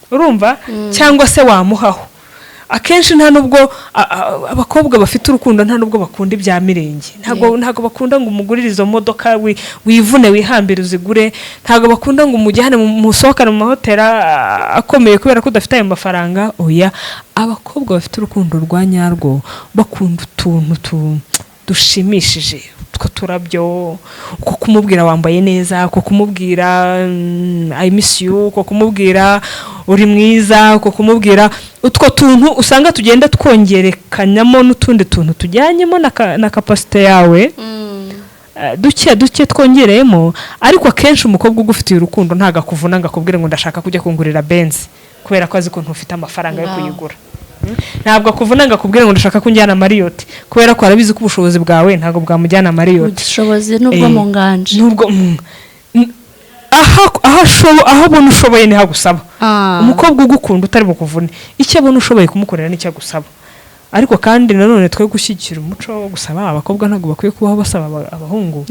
urumva, cyangwa se wamuhaho. Akenshi nta nubwo abakobwa bafite urukundo, nta nubwo bakunda ibya mirenge. Ntabwo bakunda ngo umugurire izo modoka, wivune wihambire uzigure. Ntabwo bakunda ngo umujyane musohokane mu mahoteli akomeye kubera ko udafite ayo mafaranga. Oya, abakobwa bafite urukundo rwa nyarwo bakunda utuntu dushimishije, utwo turabyo, uko kumubwira wambaye neza, uko kumubwira "I miss you", uko kumubwira uri mwiza, uko kumubwira utwo tuntu usanga tugenda twongerekanyamo n'utundi tuntu tujyanyemo na capacité yawe, duke duke twongereyemo. Ariko akenshi umukobwa ugufitiye urukundo ntabwo akuvuna ngo akubwire ngo ndashaka kujya kungurira Benz, kubera ko azi ko ntufite amafaranga yo kuyigura. Ntabwo akuvuna ngo akubwire ngo ndashaka ko unjyana Marriott, kubera ko arabizi ko ubushobozi bwawe ntabwo bwamujyana Marriott. Ubushobozi n'ubwo mu nganje. Nubwo aho abona ushoboye niho agusaba. Umukobwa ugukunda utari bukuvune, icyo abona ushoboye kumukorera nicyo agusaba. Ariko kandi nanone twe gushyigikira umuco wo gusaba. Abakobwa ntabwo bakwiye kubaho basaba abahungu.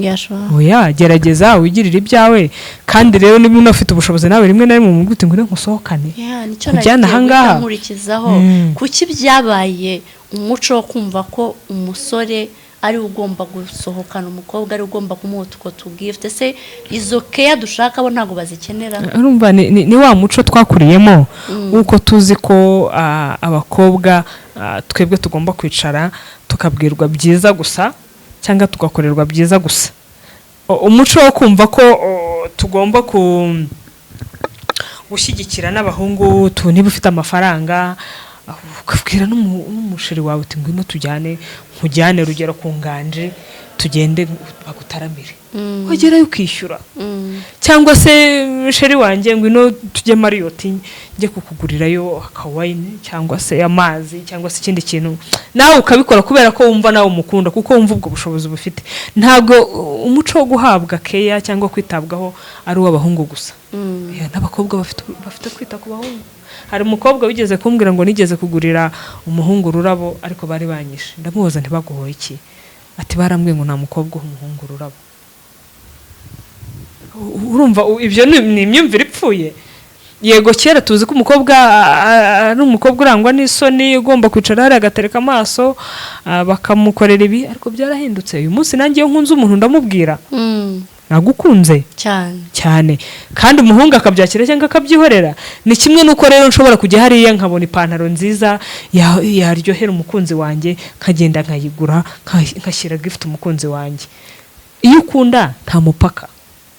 Oya, gerageza wigirire ibyawe. Kandi rero niba unafite ubushobozi nawe, rimwe na rimwe umubwire uti ngwino nkusohokane, Yeah, nicyo kujyana nagiye ahangaha. guhita nkurikizaho. Kuki byabaye umuco wo kumva ko umusore ari we ugomba gusohokana umukobwa, ari we ugomba kumuha utwo tugift? Ese izo keya dushaka bo ntabwo bazikenera? Urumva, ni wa muco twakuriyemo w'uko tuzi ko abakobwa, twebwe tugomba kwicara tukabwirwa byiza gusa cyangwa tugakorerwa byiza gusa. Umuco wo kumva ko tugomba gushyigikira n'abahungu. Niba ufite amafaranga, ukabwira n'umuchéri wawe uti ngwino tujyane, nkujyane rugero ku Nganje, tugende bagutaramire, wagerayo ukishyura. Cyangwa se chéri wanjye, ngwino tujye Marriott, njye kukugurirayo akawine cyangwa se amazi cyangwa se ikindi kintu. Nawe ukabikora kubera ko wumva nawe umukunda, kuko wumva ubwo bushobozi bufite. Ntabwo umuco wo guhabwa keya cyangwa kwitabwaho ari uw'abahungu gusa. Yeah, n'abakobwa bafite kwita ku bahungu. Hari umukobwa wigeze kumbwira ngo nigeze kugurira umuhungu ururabo, ariko bari banyishe. Ndamubaza ntibaguhoye iki? Ati barambwiye ngo nta mukobwa uha umuhungu ururabo. Urumva, ibyo ni imyumvire ipfuye. Yego, kera tuzi ko umukobwa ari umukobwa urangwa n'isoni, ugomba kwicara hariya agatereka amaso, bakamukorera ibi, ariko byarahindutse. Uyu munsi nanjye iyo nkunze umuntu ndamubwira nagukunze. Cyane. Cyane. Kandi umuhungu akabyakira cyangwa akabyihorera. Ni kimwe n'uko rero nshobora kujya hariya nkabona ipantaro nziza yaryohera umukunzi wanjye, nkagenda nkayigura, nkashyira gift umukunzi wanjye. Iyo ukunda nta mupaka,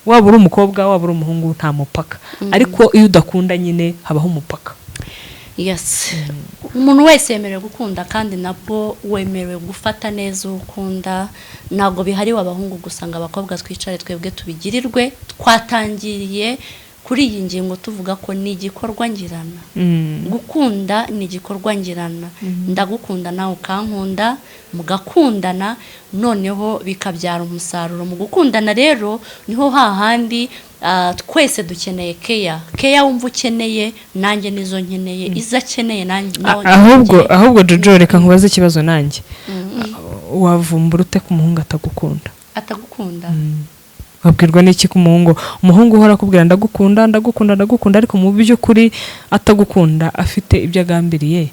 waba uri umukobwa, waba uri umuhungu, nta mupaka. Ariko iyo udakunda nyine habaho umupaka. Yes, umuntu wese yemerewe gukunda, kandi nabwo wemerewe gufata neza uwo ukunda. Ntabwo bihariwe abahungu gusa ngo abakobwa twicare twebwe tubigirirwe. Twatangiriye kuri iyi ngingo tuvuga ko ni igikorwa ngirana. Gukunda ni igikorwa ngirana. Ndagukunda, nawe ukankunda, mugakundana, noneho bikabyara umusaruro. Mu gukundana rero niho hahandi Twese dukeneye keya. Keya wumva ukeneye, nanjye nizo nkeneye, izo akeneye nanjye nawe Ahubwo nkeneye. ahubwo Jojo, reka nkubaze ikibazo nanjye. Wavumbura ute ko umuhungu atagukunda? Atagukunda? Wabwirwa n'iki ko umuhungu uhora akubwira "Ndagukunda, ndagukunda, ndagukunda," ariko mu by'ukuri atagukunda, afite ibyo agambiriye?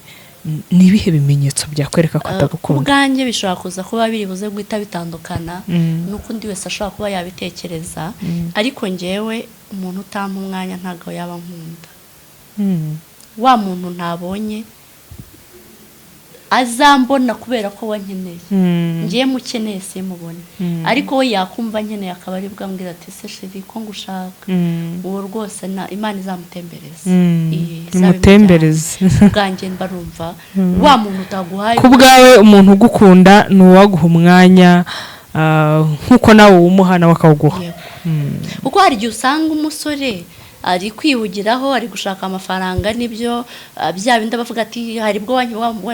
Ni ibihe bimenyetso byakwereka ko Ku atagukunda? bwanjye bishobora kuza kuba biri buze guhita bitandukana n'uko undi wese ashobora kuba yabitekereza, ariko ngewe umuntu utampa umwanya ntabwo yaba ankunda. Wa muntu ntabonye azambona kubera ko wankeneye, ngiye mukeneye simubone, ariko we yakumva nkeneye akaba aribwo ambwira ati: "Se chéri, ko ngushaka?" Uwo rwose na Imana izamutembereze. Iye, Imutembereze. izabimujyane. Ubwanjye mba numva wa muntu utaguhaye Ku bwawe, umuntu ugukunda ni uwaguha umwanya, nk'uko nawe uwumuha, nawe akawuguha. Yego. Kuko hari igihe usanga umusore ari kwihugiraho, ari gushaka amafaranga, nibyo bya bindi bavuga ati hari ubwo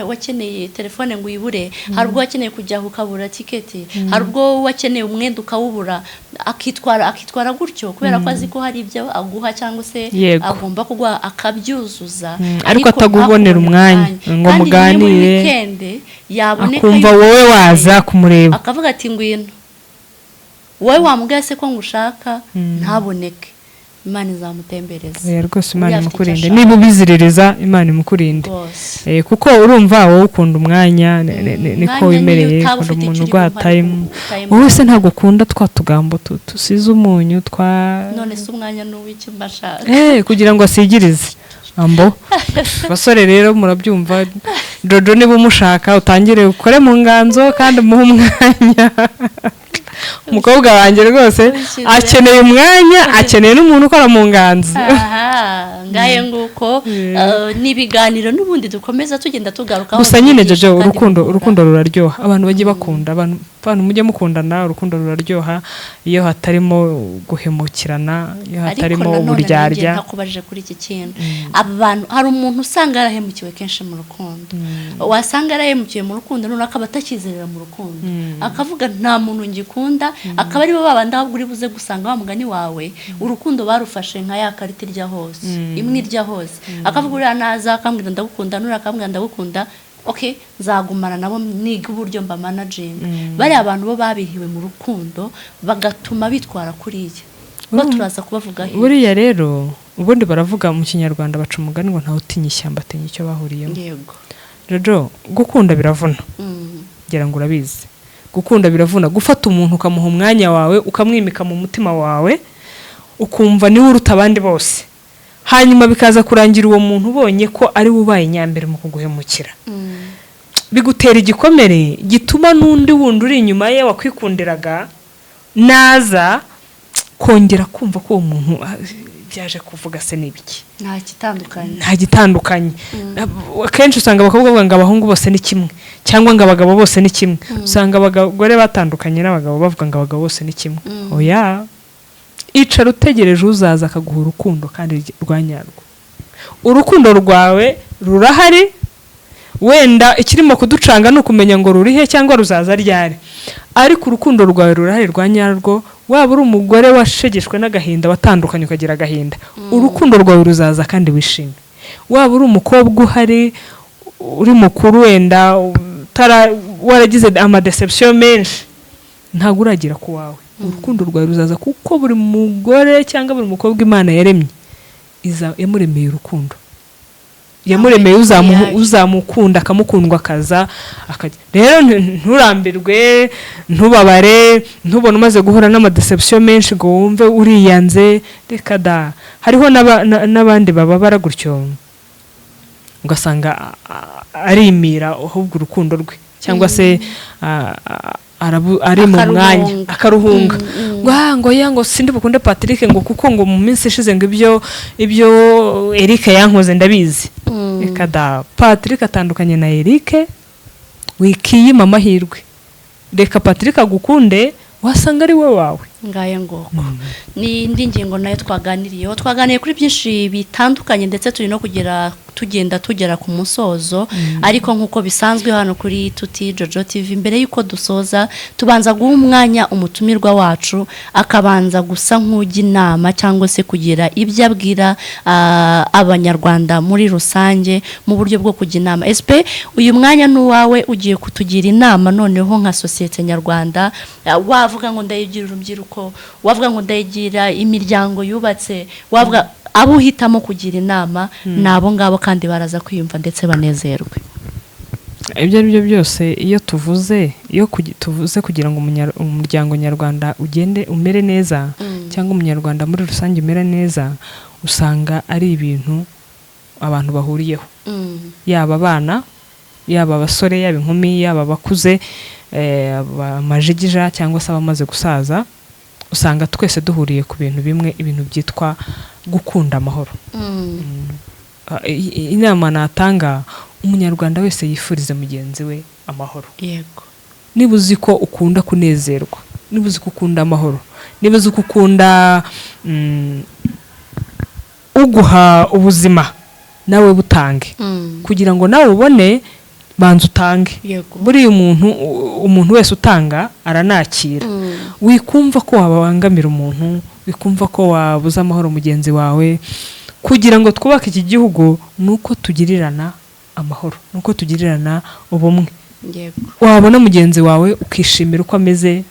wakeneye telefone ngo uyibure, hari ubwo wakeneye kujya ukabura tiketi, hari ubwo wakeneye umwenda ukawubura, akitwara gutyo kubera ko azi ko hari ibyo aguha cyangwa se agomba kuguha akabyuzuza. Ariko atagubonera umwanya ngo Kandi rimwe muri muganire, weekend yaboneka akumva yuko wowe waza kumureba. akavuga ati: "Ngwino." Wowe wamubwiye se ko ngushaka, ntaboneke, Imana izamutembereza. Oya rwose, Imana Uriya afite icyo imukurinde. ashaka. Niba ubiziririza, Imana imukurinde. Rwose. Kuko urumva wowe ukunda umwanya, niko Umwanya niyo wimereye, utaba ukunda ufite umuntu icyo uri uguha bumva, time. ariko utayimuha. Wowe se ntabwo ukunda twa tugambo tusize umunyu twa None se umwanya ni uw'icyo mba nshaka? Kugira ngo asigirize ambo. Basore rero murabyumva, Jojo niba umushaka utangire ukore mu nganzo kandi umuhe umwanya. Umukobwa wanjye rwose akeneye umwanya, akeneye n'umuntu ukora mu nganzo. Aha ngahe nguko. Ni ibiganiro n'ubundi dukomeza tugenda tugarukaho, Gusa nyine twigisha Jojo, kandi urukundo mukunda. urukundo ruraryoha. Abantu bajye bakunda abantu, mujye mukundana. Urukundo ruraryoha iyo hatarimo guhemukirana, iyo Ariko hatarimo nanone nanjye uburyarya. ntakubajije kuri iki kintu. Aba bantu, hari umuntu usanga yarahemukiwe kenshi mu rukundo, wasanga yarahemukiwe mu rukundo none akaba atakizerera mu rukundo, akavuga: "Nta muntu ngikunda." Akaba aribo babandi ahubwo uri buze gusanga wa mugani wawe urukundo barufashe nka ya karita irya hose, imwe irya hose, akavuga: "Uriya naza akambwira ndagukunda, nuriya akambwira ndagukunda, okay, nzagumana nabo niga uburyo mba managinga." Bariya abantu bo babihiwe mu rukundo bagatuma bitwara kuriya, bo turaza kubavugaho iki? Buriya rero ubundi baravuga mu Kinyarwanda, baca umugani ngo ntawe utinya ishyamba atinya icyo bahuriyemo. Jojo, gukunda biravuna. Ngira ngo urabizi, gukunda biravuna. Gufata umuntu ukamuha umwanya wawe, ukamwimika mu mutima wawe, ukumva niwe uruta abandi bose, hanyuma bikaza kurangira uwo muntu ubonye ko ari we ubaye nyambere mu kuguhemukira, bigutera igikomere gituma n'undi wundi uri inyuma ye wakwikundiraga naza kongera kumva ko uwo muntu, byaje kuvuga se n'ibiki? Nta kitandukanye. Nta gitandukanye. Akenshi usanga abakobwa bavuga ngo abahungu bose ni kimwe, cyangwa ngo abagabo bose ni kimwe. Usanga abagore batandukanye n'abagabo bavuga ngo abagabo bose ni kimwe. Oya, icara utegereje uzaza akaguha urukundo kandi rwa nyarwo. Urukundo rwawe rurahari, wenda ikirimo kuducanga ni ukumenya ngo rurihe cyangwa ruzaza ryari, ariko urukundo rwawe rurahari rwa nyarwo. Waba uri umugore washegeshwe n'agahinda, watandukanye ukagira agahinda, urukundo rwawe ruzaza kandi wishime. Waba uri umukobwa uhari uri mukuru, wenda waragize amadeception menshi, ntabwo uragera ku wawe, urukundo rwawe ruzaza, kuko buri mugore cyangwa buri mukobwa Imana yaremye yamuremeye urukundo, yamuremeye uzamukunda akamukundwa akaza akajya. Rero nturambirwe, ntubabare, ntubone umaze guhura n'amadeception menshi ngo wumve uriyanze. Reka da, hariho n'abandi bababara gutyo, ugasanga arimira ahubwo urukundo rwe, cyangwa se ari mu mwanya Akaruhunga. Akaruhunga ngo ngo ya ngo sindi bukunde Patrick, ngo kuko ngo mu minsi ishize ngo ibyo Eric yankoze ndabizi. Reka da, Patrick atandukanye na Eric. Wikiyima amahirwe, reka Patrick agukunde, wasanga ari we wawe. Ngaye ngoko, ni indi ngingo nayo twaganiriyeho. Twaganiriye kuri byinshi bitandukanye, ndetse turi no kugera Tugenda tugera ku musozo, ariko nk'uko bisanzwe hano kuri Tuti Jojo TV, mbere y'uko dusoza tubanza guha umwanya umutumirwa wacu, akabanza gusa nk'ujya inama cyangwa se kugira ibyo abwira Abanyarwanda muri rusange mu buryo bwo kujya inama. Esipe, uyu mwanya ni uwawe, ugiye kutugira inama noneho nka sosiyete nyarwanda. Wavuga ngo ndayigira urubyiruko, wavuga ngo ndayigira imiryango yubatse, wavuga abo uhitamo kugira inama, ni abo ngabo kandi baraza kwiyumva ndetse banezerwe. Ibyo ari byo byose, iyo tuvuze, iyo tuvuze kugira ngo umuryango nyarwanda ugende umere neza, cyangwa Umunyarwanda muri rusange umere neza, usanga ari ibintu abantu bahuriyeho, yaba abana, yaba abasore, yaba inkumi, yaba abakuze, amajigija cyangwa se abamaze gusaza, usanga twese duhuriye ku bintu bimwe, ibintu byitwa gukunda amahoro. Inama natanga, Umunyarwanda wese yifurize mugenzi we amahoro. Niba uzi ko ukunda kunezerwa, niba uzi ko ukunda amahoro, niba uzi ko ukunda uguha ubuzima, nawe butange. Kugira ngo nawe ubone, banza utange. Buriya umuntu wese utanga aranakira. Wikumva ko wabangamira umuntu, wikumva ko wabuza amahoro mugenzi wawe. Kugira ngo twubake iki gihugu ni uko tugirirana amahoro, ni uko tugirirana ubumwe. Wabona mugenzi wawe ukishimira uko ameze,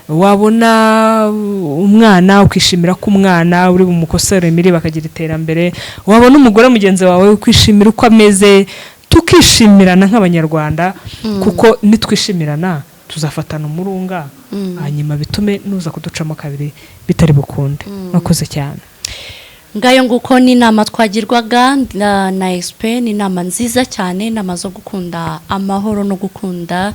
wabona umwana ukishimira ko umwana uri bumukosore miri bakagira iterambere, wabona umugore mugenzi wawe ukishimira uko ameze, tukishimirana nk'Abanyarwanda, kuko nitwishimirana tuzafatana umurunga, hanyuma bitume nuza kuducamo kabiri bitari bukunde. Mwakoze cyane. Ngayo nguko, ni inama twagirwaga na esipe. Ni inama nziza cyane, inama zo gukunda amahoro no gukunda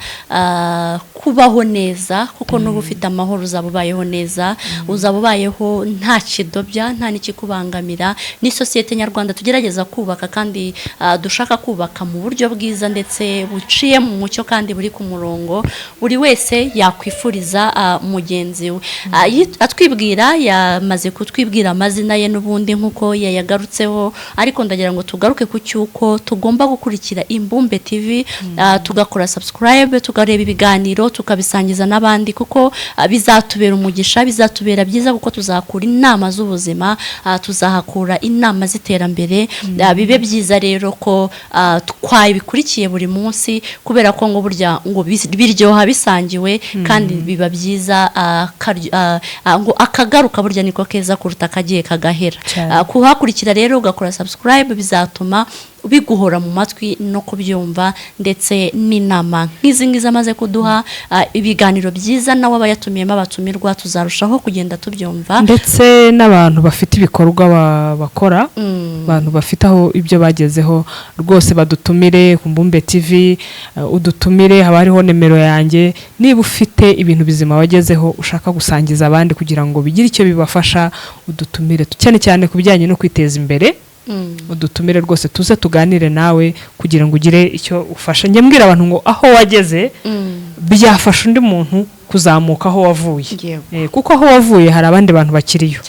kubaho neza, kuko nuba ufite amahoro uzaba ubayeho neza, uzaba ubayeho nta kidobya, nta n'ikikubangamira. Ni sosiyete nyarwanda tugerageza kubaka kandi dushaka kubaka mu buryo bwiza ndetse buciye mu mucyo kandi buri ku murongo, buri wese yakwifuriza mugenzi we. Atwibwira, yamaze kutwibwira amazina ye n'ubundi nk'uko yayagarutseho, ariko ndagira ngo tugaruke ku cy'uko tugomba gukurikira Imbumbe TV, tugakora subscribe, tukareba ibiganiro, tukabisangiza n'abandi, kuko bizatubera umugisha, bizatubera byiza, kuko tuzakura inama z'ubuzima, tuzahakura inama z'iterambere. Bibe byiza rero ko twabikurikiye buri munsi, kubera ko ngo burya ngo biryoha bisangiwe, kandi biba byiza ngo akagaruka burya niko keza kuruta akagiye kagahera. Kuhakurikira rero ugakora subscribe bizatuma biguhora mu matwi no kubyumva, ndetse n'inama nk'izi ngizi amaze kuduha, ibiganiro byiza nawe aba yatumiyemo abatumirwa, tuzarushaho kugenda tubyumva. Ndetse n'abantu bafite ibikorwa bakora, abantu bafite aho ibyo bagezeho, rwose badutumire ku Mbumbe TV. Udutumire, haba hariho nimero yanjye. Niba ufite ibintu bizima wagezeho ushaka gusangiza abandi kugira ngo bigire icyo bibafasha, udutumire, cyane cyane ku bijyanye no kwiteza imbere. Udutumire rwose, tuze tuganire nawe kugira ngo ugire icyo ufasha. Njye mbwira abantu ngo aho wageze byafasha undi muntu kuzamuka aho wavuye. Kuko aho wavuye hari abandi bantu bakiriyo.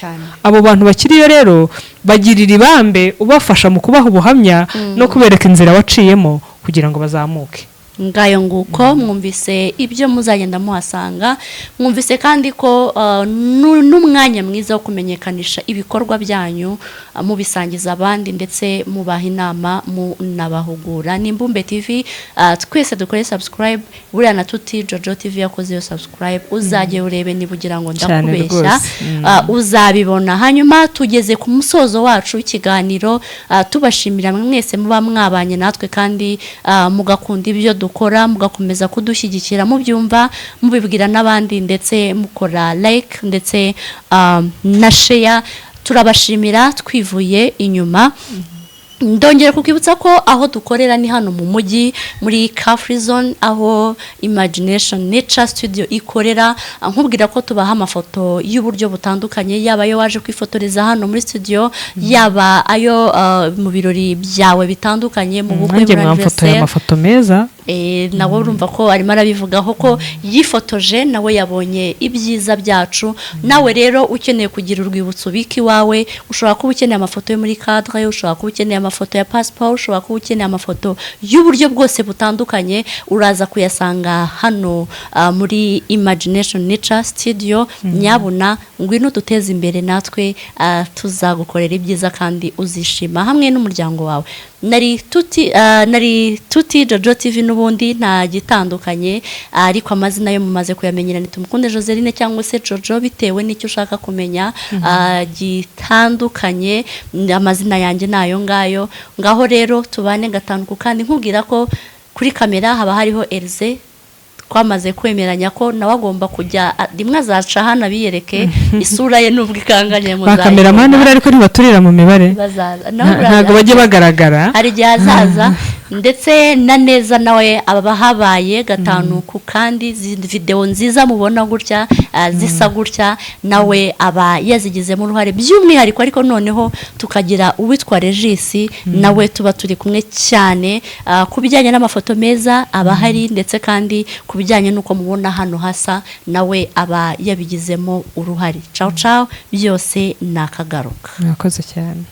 Abo bantu bakiriyo rero bagirira ibambe ubafasha mu kubaha ubuhamya no kubereka inzira waciyemo kugira ngo bazamuke. Ngayo nguko, mwumvise ibyo muzagenda muhasanga, mwumvise kandi ko n'umwanya mwiza wo kumenyekanisha ibikorwa byanyu, mubisangiza abandi ndetse mubaha inama, munabahugura. Ni Imbumbe TV, twese dukore subscribe. Buriya na Tuti Jojo TV yakoze iyo subscribe, uzajye urebe niba ugira ngo Cyane ndakubeshya, rwose. Uzabibona. Hanyuma tugeze ku musozo wacu w'ikiganiro, tubashimira mwese muba mwabanye natwe kandi mugakunda ibyo dukora, mugakomeza kudushyigikira, mubyumva, mubibwira n'abandi, ndetse mukora like ndetse na share. Turabashimira twivuye inyuma. Ndongera kukwibutsa ko aho dukorera ni hano mu mujyi muri Car Free Zone, aho Imagination Nature Studio ikorera. Nkubwira ko tubaha amafoto y'uburyo butandukanye, yaba ayo waje kwifotoreza hano muri studio, yaba ayo mu birori byawe bitandukanye, mu bukwe, Nanjye muri mwamfotoye anniversaire. amafoto meza. Nawe urumva ko arimo arabivugaho ko yifotoje, nawe yabonye ibyiza byacu. Nawe rero ukeneye kugira urwibutso ubika iwawe, ushobora kuba ukeneye amafoto yo muri cadre, ushobora kuba ukeneye amafoto ya passport, ushobora kuba ukeneye amafoto y'uburyo bwose butandukanye, uraza kuyasanga hano muri Imagination Nature Studio. Nyabuna ngwino duteze imbere natwe, tuzagukorera ibyiza kandi uzishima hamwe n'umuryango wawe. Nari Tuti Jojo TV n'ubundi nta gitandukanye, ariko amazina yo mumaze kuyamenyera ni Tumukunde Joseline cyangwa se Jojo, bitewe n'icyo ushaka kumenya gitandukanye. Amazina yanjye ni ayo ngayo. Ngaho rero tubane gatanu ku kandi, nkubwira ko kuri kamera haba hariho Elze. Twamaze kwemeranya ko nawe agomba kujya rimwe azaca hano abiyereke isura ye, nubwo ikanganye. Ba cameraman buriya ariko ntibaturira mu mibare. Bazaza nawe. Ntabwo bajya bagaragara. Hari igihe azaza, ndetse na neza nawe aba habaye gatanu ku kandi. Izi videwo nziza mubona gutya, zisa gutya, nawe aba yazigizemo uruhare by'umwihariko. Ariko noneho tukagira uwitwa Regisi, nawe tuba turi kumwe cyane ku bijyanye n'amafoto meza aba ahari, ndetse kandi ku bijyanye n'uko mubona hano hasa, nawe aba yabigizemo uruhare. Cawu cawu, byose ni akagaruka. Murakoze cyane.